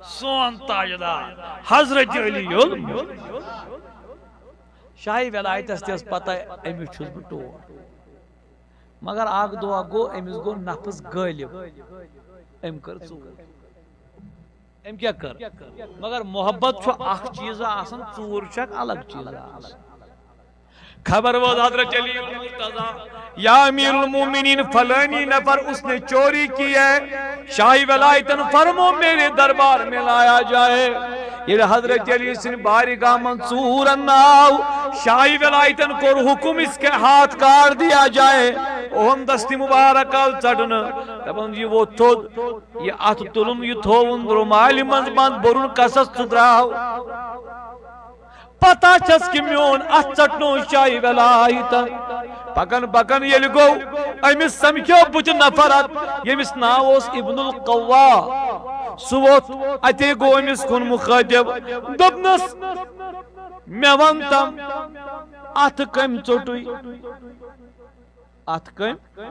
سون تاجدار، حضرت علی المرتضی۔" شاہی ولایتس تہِ ٲس پتہ، أمِس چھُس بہٕ ٹوٹھ۔ مگر اکھ دۄہ گوٚو، أمِس گوٚو نفس غٲلب، أمۍ کٔر ژوٗر۔ أمۍ کیٛاہ کٔر؟ مگر محبت چھُ اکھ چیٖزا آسان، ژوٗر چھُ اکھ الگ چیٖزا آسان۔ خبر وٲژ حضرت علی المرتضی، "یا امیر المومنین، فلانی نفر، اس نے چوری کی ہے۔" شاہی ولایتن فرمو، "میرے دربار میں لایا جائے۔" ییٚلہِ حضرت علی سٕنٛدِ بارگاہ منٛز ژوٗر اننہٕ آو، شاہی ولایتن کوٚر حکم، "اس کے ہاتھ کاٹ دیا جائے۔" اوہُم دستی مبارک آو ژٹنہٕ، دپان، یہِ ووٚتھ تھوٚد، یہِ اتھٕ تُلُن، یہِ تھووُن رومالہِ منٛز بند، بوٚرُن کسس تہٕ درٛاو۔ پتہ چھس کہِ میون اتھ ژٹنو شاہی ولایتن۔ پکان پکان ییٚلہِ گوٚو، أمِس سمکھیو بُتھِ نفر اتھ، ییٚمِس ناو اوس ابن القوا۔ سُہ ووٚتھ، اتے گوٚو أمِس کُن مخٲطب، دوٚپنس، مےٚ وَن تم، اَتھٕ کٔمۍ ژوٚٹُے؟ اَتھٕ کٔمۍ؟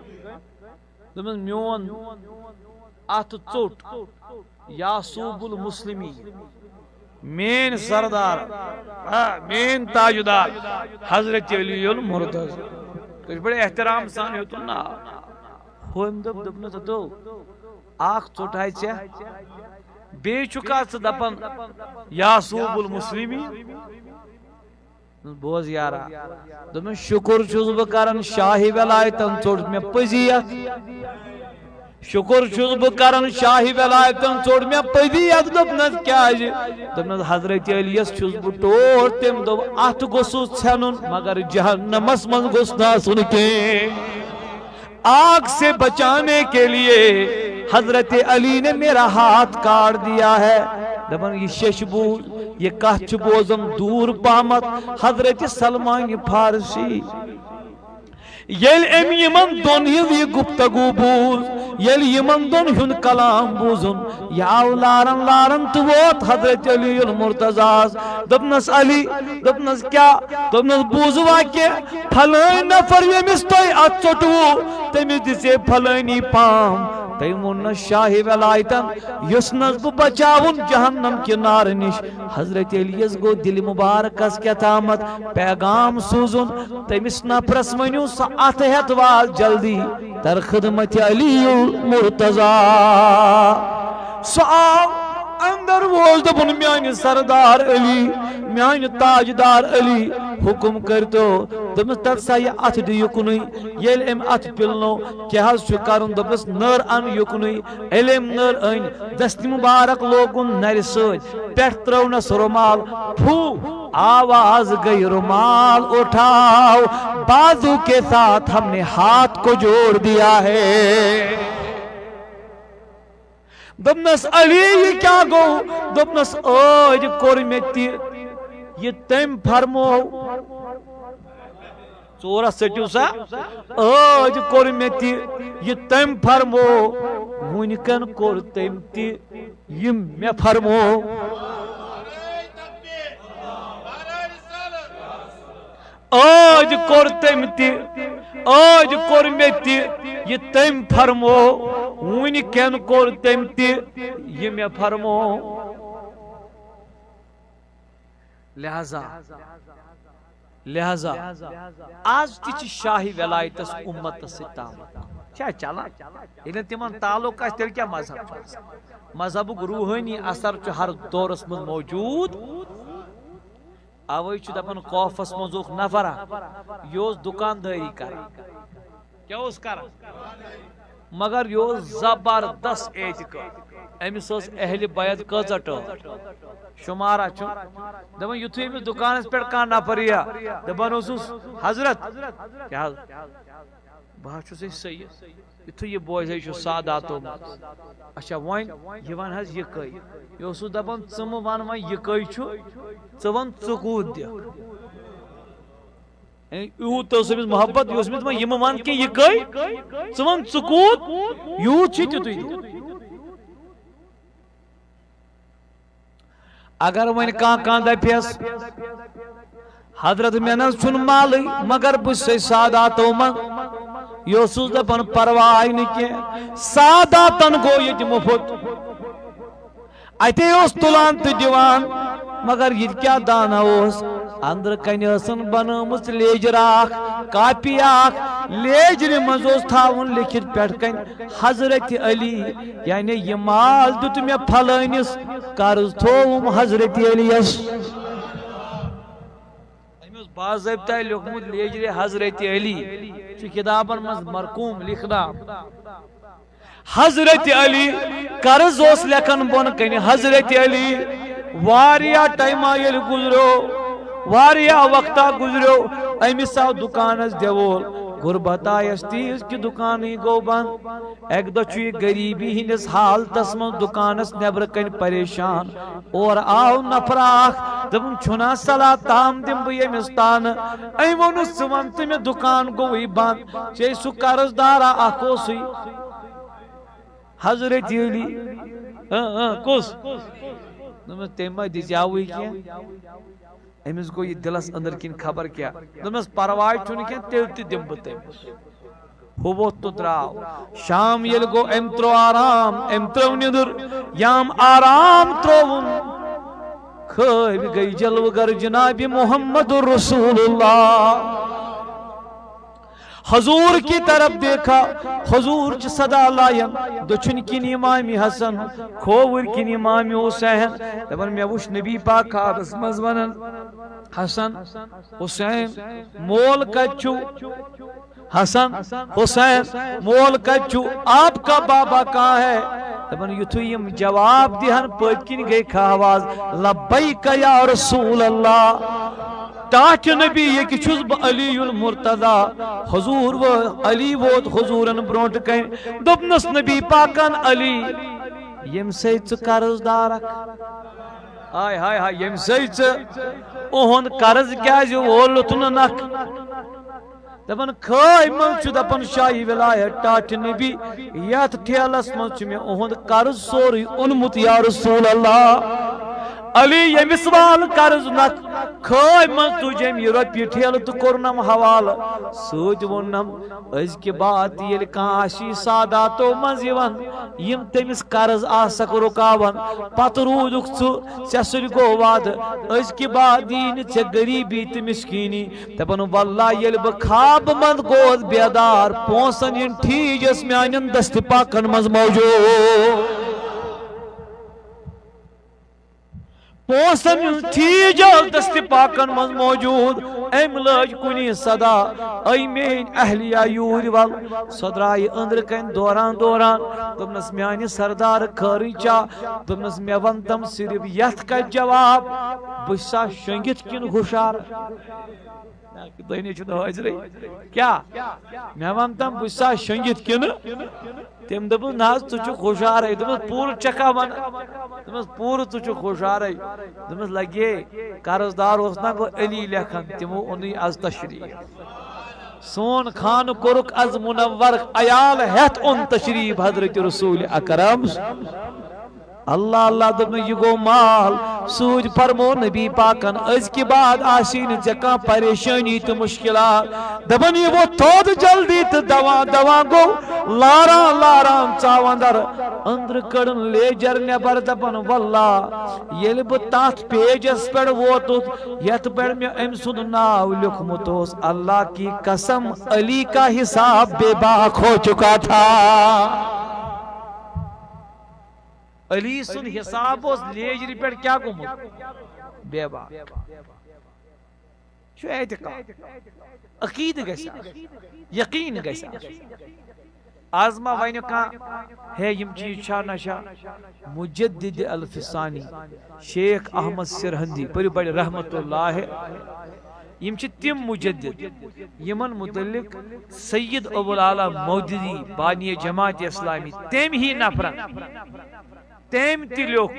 دوٚپمَس، میون اَتھٕ ژوٚٹ یعصوب المسلمین، میٲنۍ سردار، آ، میٲنۍ تاجدار حضرت علی المرتضی۔ کِتھ پٲٹھۍ احترام سان ہیوٚتُن ناو۔ ہُمۍ دوٚپ، دوٚپنَس، ہتو، اکھ ژوٚٹ ہاے ژےٚ، بیٚیہِ چھُکھا ژٕ دَپان یعصوب المسلمین؟ بوز یارا، دوٚپمَس، شُکُر چھُس بہٕ کران شاہہِ ولایتن ژوٚٹ مےٚ پٔزی یَتھ۔ شُکُر چھُس بہٕ کران شاہہِ ولایتن ژوٚٹ مےٚ پٔزی یَتھ۔ دوٚپنَس، کیٛازِ؟ دوٚپنَس، حضرت علیَس چھُس بہٕ ٹوٹھ۔ تٔمۍ دوٚپ، اَتھ گوٚژھُس ژھٮ۪نُن، مگر جہنمس منٛز گوٚژھ نہٕ آسُن کینٛہہ۔ آگ سے بچانے کے لیے حضرت علی نے میرا ہاتھ کاٹ دیا ہے۔ دپان، یہ شش بوز، یہ کتھ چھ بوزم دور پہمت حضرت سلمان فارسی۔ ییٚلہِ أمۍ یِمن دۄن ہٕنٛز یہِ گفتگو بوٗز، ییٚلہِ یِمن دۄن ہُنٛد کلام بوٗزُن، یہِ آو لارن لارن تہٕ ووت حضرت علی المرتضیٰ ہس۔ دوٚپنس، علی، دوٚپنس، کیٛاہ؟ دوٚپنس، بوٗزوا کینٛہہ؟ پھلٲنۍ نفر ییٚمِس تۄہہِ اتھ ژوٚٹوُ، تٔمِس دِژے پھلٲنی پام۔ تٔمۍ ووٚن نہٕ شاہہِ ولایتن، یُس نہٕ بہٕ بچاوُن جہنم کہِ نارٕ نِش۔ حضرت علی یس گوٚو دِلہِ مبارکس کیٛاہ تامتھ پیغام سوٗزُن، تٔمِس نفرس ؤنِو سُہ اتھٕ ہٮ۪تھ وات جلدی در خدمت علی المرتضیٰ۔ سُہ آو اندر، ووت، دوٚپُن، میانہِ سردار علی، میانہِ تاجدار علی، حکم کٔرتو۔ دوٚپمَس، تَتھ سا یہِ اَتھٕ دِ یُکنُے۔ ییٚلہِ أمۍ اَتھٕ پِلنو، کیٛاہ حظ چھُ کَرُن؟ دوٚپمَس، نٔر اَن یُکنُے۔ ییٚلہِ أمۍ نٔر أنۍ، دستہِ مُبارک لوگُن نَرِ سۭتۍ، پٮ۪ٹھ ترٛٲونَس رومال، پھوٗ، آواز گئی، رومال اٹھاؤ، بازو کے ساتھ ہم نے ہاتھ کو جوڑ دیا ہے۔ دوٚپنَس، علی، یہِ کیٛاہ گوٚو؟ دوٚپنَس، ٲدۍ کوٚر مےٚ تہِ یہِ تٔمۍ فرموو۔ ژورَس ژٔٹِو سا۔ ٲدۍ کوٚر مےٚ تہِ یہِ تٔمۍ فرموو، وٕنۍکٮ۪ن کوٚر تٔمۍ تہِ یہِ مےٚ فرموو۔ ٲدۍ کوٚر تٔمۍ تہِ، ٲدۍ کوٚر مےٚ تہِ یہِ تٔمۍ فرموو، وٕنۍکٮ۪ن کوٚر تٔمۍ تہِ یہِ مےٚ فرموو۔ لہذا، لہذا آز تہِ چھِ شاہہِ ولایتس اُمتس سۭتۍ تعلق۔ چھا چلان؟ ییٚلہِ نہٕ تِمن تعلق آسہِ، تیٚلہِ کیٛاہ مذہب چھُ آسان؟ مذہبُک روحٲنی اثر چھُ ہر دورس منٛز موجود۔ اوے چھُ دپان، خوفس منٛز اوس نفرا، یہِ اوس دُکاندٲری کران۔ کیٛاہ اوس کران؟ مگر یہِ اوس زبردست اعتقاد۔ أمِس ٲس اہلِ بیت کۭژاہ ٹٲٹھ؟ شمارہ چھُ دپان، یُتھُے أمِس دُکانس پٮ۪ٹھ کانٛہہ نفر یِیا، دپان اوسُس، حضرت، کیٛاہ حض؟ بہٕ حظ چھُس أمِس سید۔ یُتھُے یہِ بوزِ، یہِ چھُ ساداتو منٛز۔ اچھا، وۄنۍ یہِ وَن حظ، یہِ کٔہۍ؟ یہِ اوسُس دَپان، ژٕ مہٕ وَن وۄنۍ یہِ کٔہۍ چھُ، ژٕ وَن ژٕ کوٗت دِکھ۔ یعنی، یوٗت اوس أمِس محبت، یہِ اوس أمِس دَپان، یہِ مہٕ وَن کینٛہہ، یہِ کٔہۍ؟ ژٕ وَن ژٕ کوٗت، یوٗت چھُے تیُتُے دِ۔ اگر وۄنۍ کانٛہہ کانٛہہ دپیس، حضرت، مےٚ نہ حظ چھُنہٕ مالٕے، مگر بہٕ چھُسے ساداتو منٛز، یہِ اوسُس دپان، پرواے نہٕ کینٛہہ، ساداتن گوٚو ییٚتہِ مُفت۔ اتے اوس تُلان تہٕ دِوان، مگر یہِ تہِ کیٛاہ دانا اوس، أنٛدرٕ کنہِ ٲسن بنٲومٕژ لیجرا اکھ، کاپی اکھ، لیجرِ منٛز اوس تھاوُن لیکھِتھ پٮ۪ٹھ کنہِ، حضرت علی، یعنی یہِ مال دیُت مےٚ پھلٲنِس، قرض تھووُم حضرت علی یس۔ أمۍ اوس باضٲبطہ لیوٚکھمُت لیجرِ حضرت علی، چھُ کِتابن منٛز مرقوم لیکھنہٕ آمُت۔ حضرت علی قرض اوس لیکھان بۄن کنہِ، حضرت علی واریاہ ٹایما ییٚلہِ گُزریو، واریاہ وقتا گُزریو، أمِس آو دُکانس دیوول، غربت آیس تیٖژ کہِ دُکانٕے گوٚو بنٛد۔ اکہِ دۄہ چھُ یہِ غریٖبی ہٕنٛدِس حالتس منٛز دُکانس نٮ۪برٕ کنہِ پریشان۔ اورٕ آو نفرا اکھ، دوٚپُن، چھُنا صلاح تام دِمہٕ بہٕ ییٚمِس تانہٕ؟ أمۍ ووٚنُس، ژٕ وَن تہٕ مےٚ، دُکان گوٚوٕے بنٛد، ژےٚ سُہ قرض دارا اکھ اوسُے۔ حضرت علی، اۭں، اۭں، کُس؟ دوٚپمَس، تٔمۍ ما دِژیاوٕے کینٛہہ؟ أمِس گوٚو یہِ دِلس أنٛدرٕ کِنۍ خبر کیٛاہ۔ دوٚپنس، "پرواے چھُنہٕ کینٛہہ، تیٚلہِ تہِ دِمہٕ بہٕ تٔمِس۔" ہُہ ووٚتھ تہٕ درٛاو۔ شام ییٚلہِ گوٚو، أمۍ ترٛوو آرام، أمۍ ترٛٲو نیٚنٛدٕر، یام آرام ترٛووُن۔ کھٲوۍ گٔے جلوٕ گر جناب محمد رسول اللہ۔ حضور کی طرف دیکھا، حضور چھِ صدا لایان، دٔچھُن کِنۍ امام حسن، کھووُر کِنۍ امام حسین۔ دپان، مےٚ وُچھ نبی پاک خوابس منٛز ونان، "حسن، حسین، مول کتہِ چھُو؟ حسن، حسین، مول کتہِ چھُو؟ آپ کا بابا کہاں ہے؟" دپان، یُتھُے یِم جواب دِہن، پٔتۍ کِنۍ گٔے کھہہ آواز، "لبیک یا رسول اللہ۔" ٹاٹھہِ نبی، ییٚکہِ چھُس بہٕ علی المرتضی۔ حضور و علی ووت حضورن برونٛٹھ کنہِ۔ دوٚپنس نبی پاکن، "علی، ییٚمہِ سۭتۍ ژٕ قرض دارکھ، ہاے ہاے ہاے، ییٚمہِ سۭتۍ ژٕ اُہُنٛد قرض کیٛازِ وولُتھ نہٕ نکھ؟" دپان، کھٲے منٛز چھُ دپان شاہی ولایت ٹاٹھہِ نبی، یتھ ٹھیلس منٛز چھُ مےٚ اُہُنٛد قرض سورُے اوٚنمُت یا رسول اللہ۔ علی، ییٚمِس وال قرض نکھ، کھٲے منٛز تُج أمۍ یہِ رۄپیہِ ٹھیلہٕ تہٕ کوٚرنم حوالہٕ۔ سۭتۍ ووٚننم، أزکہِ بعد ییٚلہِ کانٛہہ آسی ساداتو منٛز یِوان، یِم تٔمِس قرض آسکھ رُکاوان، پتہٕ روٗدُکھ ژٕ، ژےٚ سۭتۍ گوٚو وعدٕ، أزکہِ بعد یی نہٕ ژےٚ غریٖبی تہٕ مِسکیٖنی۔ دپان، واللہ ییٚلہِ بہٕ خوابہٕ منٛز گوس بیدار، پونٛسن ہٕنٛدۍ ٹھیٖجس میانٮ۪ن دستہِ پاکن منٛز موجود۔ پونٛسن ہٕنٛز ٹھیٖج ٲس دستہِ پاکن منٛز موجود۔ أمۍ لٲج کُنی صدا، "اے میٲنۍ اہلیہ، یوٗرۍ ول۔" سۄ درٛایہِ أنٛدرٕ کنہِ دوران دوران۔ دوٚپنس، "میانہِ سردار خٲرٕے چھا؟" دوٚپنس، "مےٚ ون تم صرف یتھ کتھِ جواب، بہٕ چھسا شۄنٛگِتھ کِنہٕ ہُشار؟" دۄنوے چھِنہٕ حٲضرٕے۔ کیٛاہ؟ مےٚ وَن تَم، بہٕ چھُسا شۄنٛگِتھ کِنہٕ؟ تٔمۍ دوٚپُس، "نہ حظ، ژٕ چھُکھ ہُشارَے۔" دوٚپمَس، "پوٗرٕ چھَکھا وَنان؟" دوٚپمَس، "پوٗرٕ ژٕ چھُکھ ہُشارَے۔" دوٚپمَس، "لَگے، قرض دار اوس نہ بہٕ علی لیکھان، تِمو اوٚنُے از تشریٖف۔ سون خانہٕ کوٚرُکھ از منور، عیال ہٮ۪تھ اوٚن تشریٖف حضرت رسول اکرم۔" اللہ اللہ دوٚپنَس، یہِ گوٚو مال۔ سوٗدۍ فرمو نبی پاکن، أزکہِ بعد آسی نہٕ ژےٚ کانٛہہ پریشٲنی تہٕ مُشکلات۔ دَپان، یہِ ووٚتھ تھوٚد جلدی تہٕ دوا دوا گوٚو لاران لاران ژاو اندر۔ أنٛدرٕ کٔڑٕن لیجر نٮ۪بر، دَپان، واللہ، ییٚلہِ بہٕ تتھ پیجس پٮ۪ٹھ ووتُس، یتھ پٮ۪ٹھ مےٚ أمۍ سُنٛد ناو لیوٗکھمُت اوس، اللہ کی قسم، علی کا حساب بے باک ہو چکا تھا۔ علی سُنٛد حساب اوس لیجرِ پٮ۪ٹھ کیٛاہ گوٚمُت؟ بے باک۔ چھُ اعتقاد۔ عقیدٕ گژھِ آسُن۔ یقیٖن گژھِ آسُن۔ از ما ونہِ کانٛہہ، ہے، یِم چیٖز چھا نشہ؟ مجدد الفسانی، شیخ احمد سرہندی، پٔرِو بڑِ رحمت اللہ۔ یِم چھِ تِم مجدد، یِمن متعلق سید ابو الاعلیٰ مودودی، بانی جماعت اسلامی، تٔمۍ ہی نفرن، تٔمۍ تہِ لیوٚکھ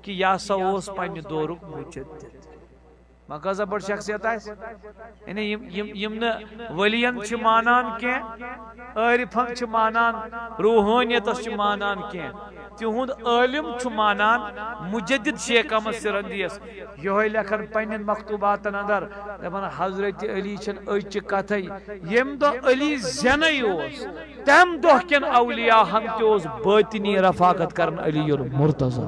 کہِ یہِ ہسا اوس پننہِ دورُک مجدد۔ وۄنۍ کۭژاہ بٔڑ شخصیت آسہِ؟ یعنی یِم، یِم، یِم نہٕ ؤلین چھِ مانان کینٛہہ، عٲرفن چھِ مانان، روحٲنیتس چھِ مانان کینٛہہ، تِہُنٛد عٲلم چھُ مانان مجدد شیخ احمد سرندیس۔ یِہوٚے لیکھان پننٮ۪ن مکتوباتن اندر، دپان، حضرت علی چھِنہٕ أزچہِ کتھے، ییٚمہِ دۄہ علی زینَے اوس، تمہِ دۄہ کٮ۪ن اولیاہن تہِ اوس باطنی رفاقت کران علی المرتضی۔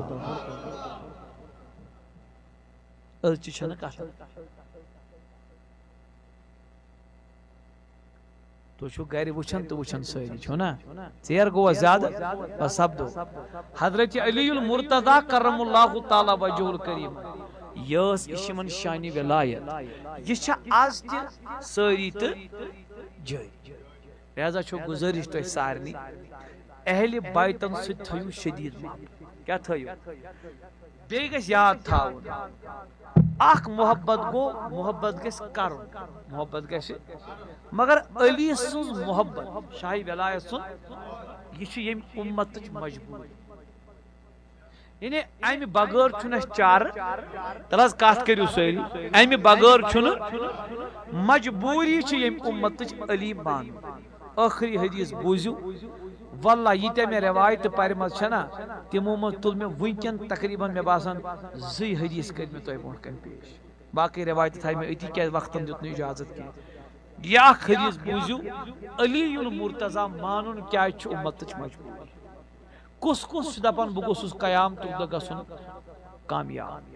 أزچہِ چھنہٕ کتھ۔ تُہۍ چھِو گرِ وٕچھان تہٕ وٕچھان سٲری، چھِو نا؟ ژیر گوٚوا زیادٕ؟ بس سپدو۔ حضرت علی المرتضی کرم اللہ تعالیٰ وجہہ الکریم، یہِ ٲس، یہِ چھِ یِمن شانِ ولایت۔ یہِ چھےٚ از تہِ سٲری تہٕ جٲری۔ لہذا چھو گزٲرِش تۄہہِ سارنٕے، اہلِ بیتن سۭتۍ تھٲیِو شدیٖد محبت۔ کیٛاہ تھٲیِو؟ بیٚیہِ گژھِ یاد تھاوُن، اکھ محبت گوٚو، محبت گژھِ کرُن، محبت گژھِ، مگر علی سٕنٛز محبت، شاہی ولایت سُنٛد، یہِ چھُ ییٚمہِ اُمتٕچ مجبوٗری۔ یعنی، امہِ بغٲر چھُنہٕ اَسہِ چارٕ۔ تَلہٕ حظ، کَتھ کٔرِو سٲری۔ امہِ بغٲر چھُنہٕ، مجبوٗری چھِ ییٚمہِ اُمتٕچ علی بانُن۔ ٲخری حدیث بوٗزِو۔ واللہ، ییٖتیٛاہ مےٚ رِوایتہٕ پَرِمَژٕ چھَنا، تِمو منٛز تُل مےٚ وٕنکٮ۪ن تقریباً، مےٚ باسان، زٕے حدیث کٔرۍ مےٚ تۄہہِ برونٛٹھ کَنہِ پیش۔ باقٕے رِوایتہٕ تھایہِ مےٚ أتی، کیٛازِ وقتَن دیُت نہٕ اِجازت کینٛہہ۔ یہِ اَکھ حدیث بوٗزِو، علی المرتضیٰ مانُن کیٛازِ چھُ اُمتٕچ مجبوٗری۔ کُس کُس چھُ دَپان، بہٕ گوٚژھُس قیامتُک دۄہ گژھُن کامیاب؟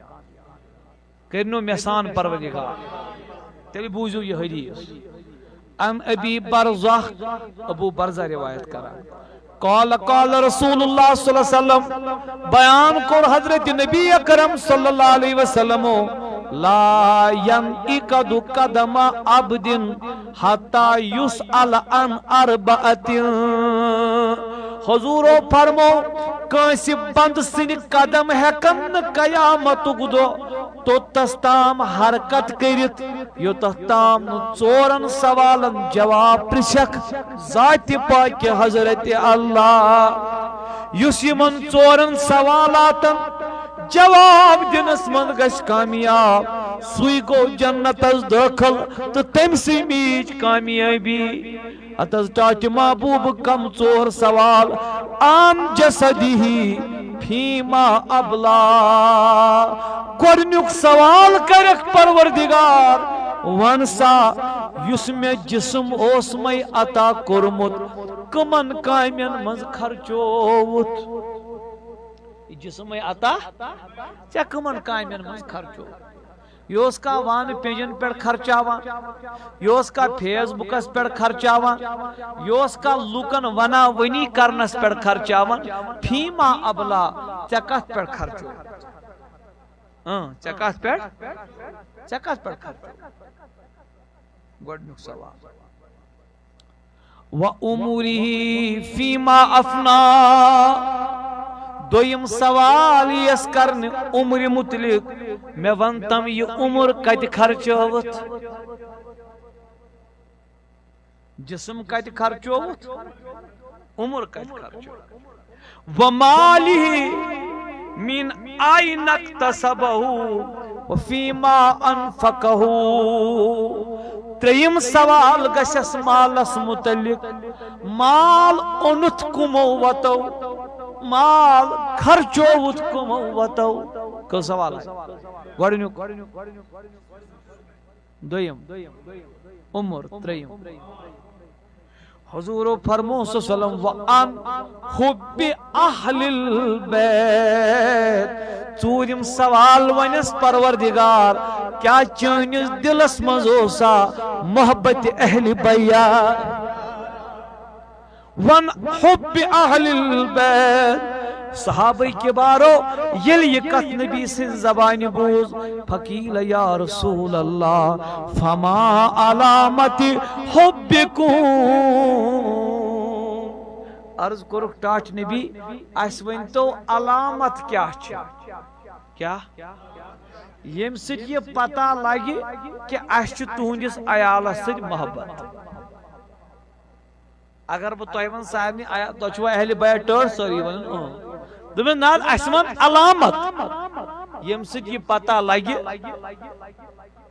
کٔرِنو مےٚ سان پروردگار۔ تیٚلہِ بوٗزِو یہِ حدیث۔ عن ابی برزہ، ابو برزہ روایت کران۔ قال، قال رسول اللہ صلی اللہ علیہ وسلم، بیان کوٚر حضرت نبی اکرم صلی اللہ علیہ وسلم، لا ينعقد قدم عبد حتى يسأل عن أربعة۔ حضورو فرمو، کٲنٛسہِ بندٕ سٕنٛدِ قدم ہٮ۪کن نہٕ قیامتُک دۄہ توٚتس تام حرکت کٔرِتھ، یوٚتتھ تام نہٕ ژورن سوالن جواب پرژھکھ ذاتِ پاکہِ حضرت اللہ۔ یُس یِمن ژورن سوالاتن جواب دِنس منٛز گژھِ کامیاب، سُے گوٚو جنتس دٲخل تہٕ تٔمۍ سٕے میٖج کامیٲبی۔ اتس ٹاٹہِ محبوب کم ژور سوال۔ عن جسدہ فیما ابلا۔ گۄڈنیُک سوال کرکھ پروردگار، ون سا، یُس مےٚ جسم اوس مے عطا کوٚرمُت، کمن کامٮ۪ن منٛز خرچووُتھ؟ یہِ جسم مے عطا، ژےٚ کمن کامٮ۪ن منٛز خرچووُتھ؟ یہِ اوس کانٛہہ وانہٕ پیٚنجن پٮ۪ٹھ خرچاوان، یہِ اوس کانٛہہ فیس بُکس پٮ۪ٹھ خرچاوان، یہِ اوس کانٛہہ لوٗکن ونا ؤنی کرنس پٮ۪ٹھ خرچاوان۔ فیما ابلا، ژےٚ کتھ پٮ۪ٹھ خرچو؟ اۭں، ژےٚ کتھ پٮ۪ٹھ؟ ژےٚ کتھ پٮ۪ٹھ خرچو؟ گۄڈنیُک سوال۔ و عمره فیما افنا۔ دوٚیِم سوال یِیَس کرنہٕ عمرِ مُتعلِق، مےٚ وَن تَم، یہِ عمر کَتہِ خرچٲوٕتھ؟ جسم کَتہِ خرچووُتھ؟ عمر کَتہِ خرچٲوٕتھ؟ وماله من أين اكتسبه وفيما أنفقه۔ ترٛیٚیِم سوال گژھٮ۪س مالس متعلق، مال اوٚنُتھ کٕمو وتو، مال خرچووُتھ کٕمو وتو؟ کٔژ سوال آے؟ گۄڈٕنیُک، دوٚیِم، عمر، ترٛیٚیِم۔ حضورو فرمو صلی اللہ علیہ وسلم، وعن حب اہل البیت۔ ژوٗرِم سوال ونٮ۪س پروردگار، کیٛاہ چٲنِس دِلس منٛز اوسا محبت اہل بیت؟ وعن حب اہل البیت۔ صحابہ کبارو ییٚلہِ یہِ کتھ نبی سٕنٛزِ زبانہِ بوٗز، فقیل یا رسول اللہ، فما علامت حبکم۔ عرض کوٚرُکھ، ٹاٹھۍ نبی، اسہِ ؤنۍتو علامت کیٛاہ چھِ؟ کیٛاہ؟ ییٚمہِ سۭتۍ یہِ پتہ لگہِ کہِ اسہِ چھُ تُہنٛدِس عیالس سۭتۍ محبت۔ اگر بہٕ تۄہہِ وَنہٕ سارنٕے، آیا، تۄہہِ چھُوا اہلِ بیت ٹٲٹھ سٲری وَنان؟ اۭں۔ دوٚپمَس، نہ حظ، اَسہِ وَن علامت، ییٚمہِ سۭتۍ یہِ پتہ لگہِ۔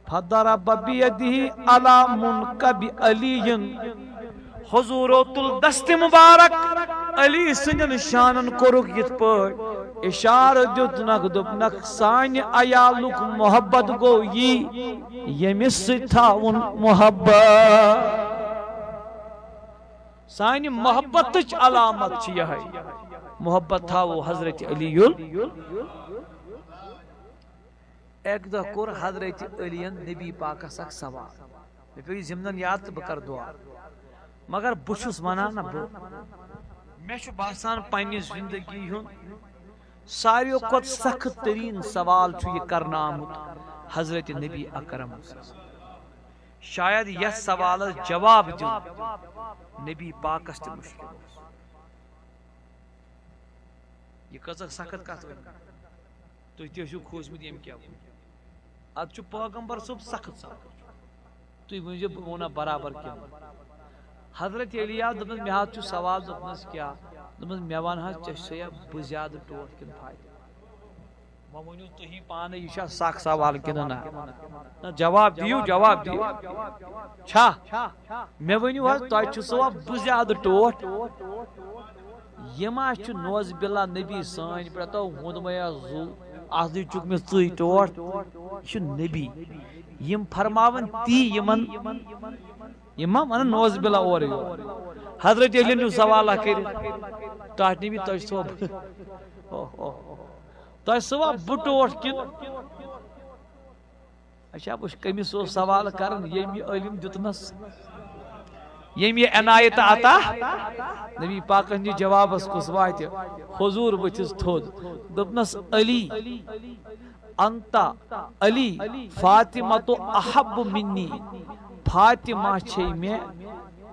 فضرب بیدہ علی منکب علی۔ حضورو تُل دست مبارک علی سٕنٛدٮ۪ن شانن، کوٚرُکھ یِتھ پٲٹھۍ اِشارٕ، دیُتنکھ، دوٚپنکھ، سانہِ عیالُک محبت گوٚو یی، ییٚمِس سۭتۍ تھاوُن محبت۔ سانہِ محبتٕچ علامت چھِ یِہوٚے۔ محبت تھاوو حضرت علی یُل۔ اَکہِ دۄہ کوٚر حضرت علی یَن نبی پاکَس اَکھ سوال۔ مےٚ پیوٚو یہِ ضِمنَن یاد تہٕ بہٕ کَرٕ دُعا۔ مگر بہٕ چھُس وَنان نہ، بہٕ، مےٚ چھُ باسان پنٛنہِ زِندگی ہُنٛد ساروِیو کھۄتہٕ سخت تریٖن سوال چھُ یہِ کرنہٕ آمُت حضرت نبی اکرم۔ شاید یتھ سوالس جواب دیُن نبی پاکس تہِ مشکل اوس۔ یہِ کۭژاہ سخت کتھ ؤنۍ۔ تُہۍ تہِ ٲسِو کھوٗژمٕتۍ ییٚمہِ کیٛاہ ووٚن۔ اتھ چھُ پیغمبر صٲب سخت سخت۔ تُہۍ ؤنۍزیو، بہٕ وَنہ برابر کِنہٕ۔ حضرت علی آو، دوٚپنَس، مےٚ حظ چھُ سوال، دوٚپنَس، کیٛاہ؟ دوٚپنَس، مےٚ وَن حظ، ژےٚ چھےٚ یا بہٕ زیادٕ ٹوٹھ کِنہٕ فاطمہ؟ وۄنۍ ؤنِو تُہی پانہٕ، یہِ چھا سخ سوال کِنہٕ نہ؟ نہ، جواب دِیِو، جواب دِیِو۔ چھا؟ مےٚ ؤنِو حظ، تۄہہِ چھُ سوا بہٕ زیادٕ ٹوٹھ؟ یہِ ما چھُ نوز باللہ نبی سٲنۍ پٮ۪ٹھ تو ہُنٛد میا زُو، اَصلی چھُکھ مےٚ ژٕے ٹوٹھ۔ یہِ چھُ نبی، یِم فرماوَن تی یِمَن، یِم ما وَنَن نوز باللہ اورٕ یور۔ حضرت علی نیوٗ سوالہ کٔرِتھ، ٹاٹھ نبی تۄہہِ چھُ سوا بہٕ، اوہ، اوہ، اوہ۔ تۄہہِ سوا بہٕ ٹوٹھ کِنہٕ؟ اچھا، وٕچھ، کٔمِس اوس سوال کران، ییٚمۍ یہِ علم دیُتنس، ییٚمۍ یہِ عنایت عطا۔ نبی پاکن یہِ جوابس کُس واتہِ؟ حضور ؤتھِس تھوٚد، دوٚپنس، علی، انت علی، فاطمہ تو احب منی، فاطمہ چھے مےٚ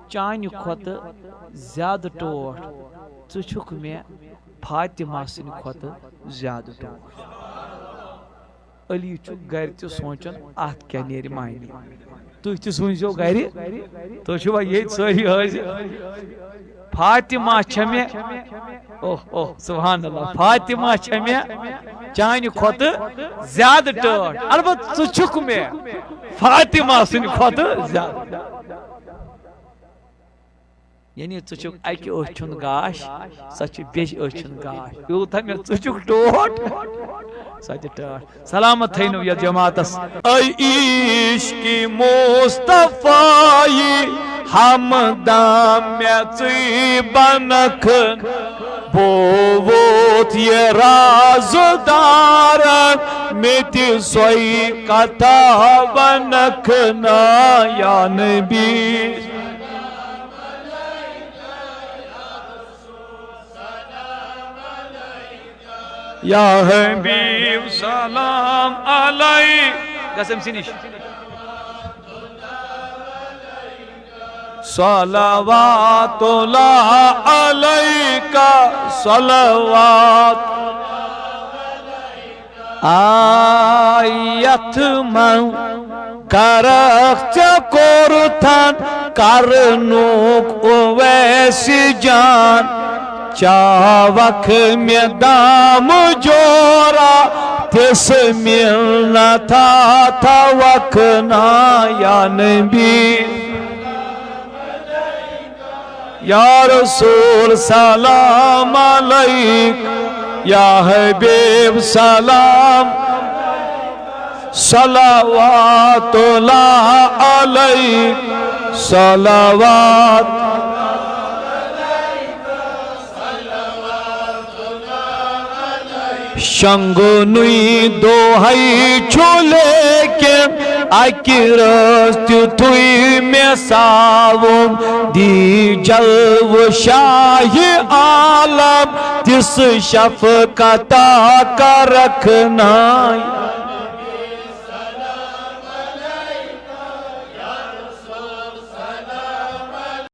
چانہِ کھۄتہٕ زیادٕ ٹوٹھ، ژٕ چھُکھ مےٚ فاطمہ سٕنٛدِ کھۄتہٕ زیادٕ ٹوٹھ۔ علی چھُ گرِ تہِ سونٛچان، اتھ کیٛاہ نیرِ معنی۔ تُہۍ تہِ سوٗنٛچزیو گرِ، تُہۍ چھِوا ییٚتہِ سٲری حٲضِر؟ فاطمہ چھےٚ مےٚ، اوہ، اوہ، سبحان اللہ، فاطمہ چھےٚ مےٚ چانہِ کھۄتہٕ زیادٕ ٹٲٹھ۔ البتہ ژٕ چھُکھ مےٚ فاطمہ سٕنٛدِ کھۄتہٕ زیادٕ۔ یعنی ژٕ چھُکھ اَکہِ أچھ ہُنٛد گاش، سۄ چھِ بیٚیہِ أچھ ہُنٛد گاش۔ یوٗتاہ مےٚ ژٕ چھُکھ ٹوٹھ، سۄ تہِ ٹٲٹھ۔ سلامت تھٲینو یتھ جماعتس۔ اے عشق مصطفیٰ ہمدم مےٚ ژٕے بنکھ، بہٕ ووت یہِ راز دارن، مےٚ تہِ سۄے کتھا ونکھ نا یا نبی۔ یا حبیب سلام علیک۔ گژھ أمۍ سٕے نِش۔ صلوات اللہ علیک، صلوات۔ آ، یتھ من کرکھ ژےٚ کوٚرتھن کرنُک اویس جان، چاوکھ مےٚ دام جورا، تِژھ مِنت تھاوکھ نا یا نبی۔ یا رسول سلام علیک، یا حبیب سلام، صلوات اللہ علیک، صلوات۔ شۄنٛگنُے دۄہے چھُ لیکن اکہِ رٲژ تیُتھُے مےٚ ساوُم، دی جلوٕ شاہِ عالم تِژھ شفقتا کرکھ ناے۔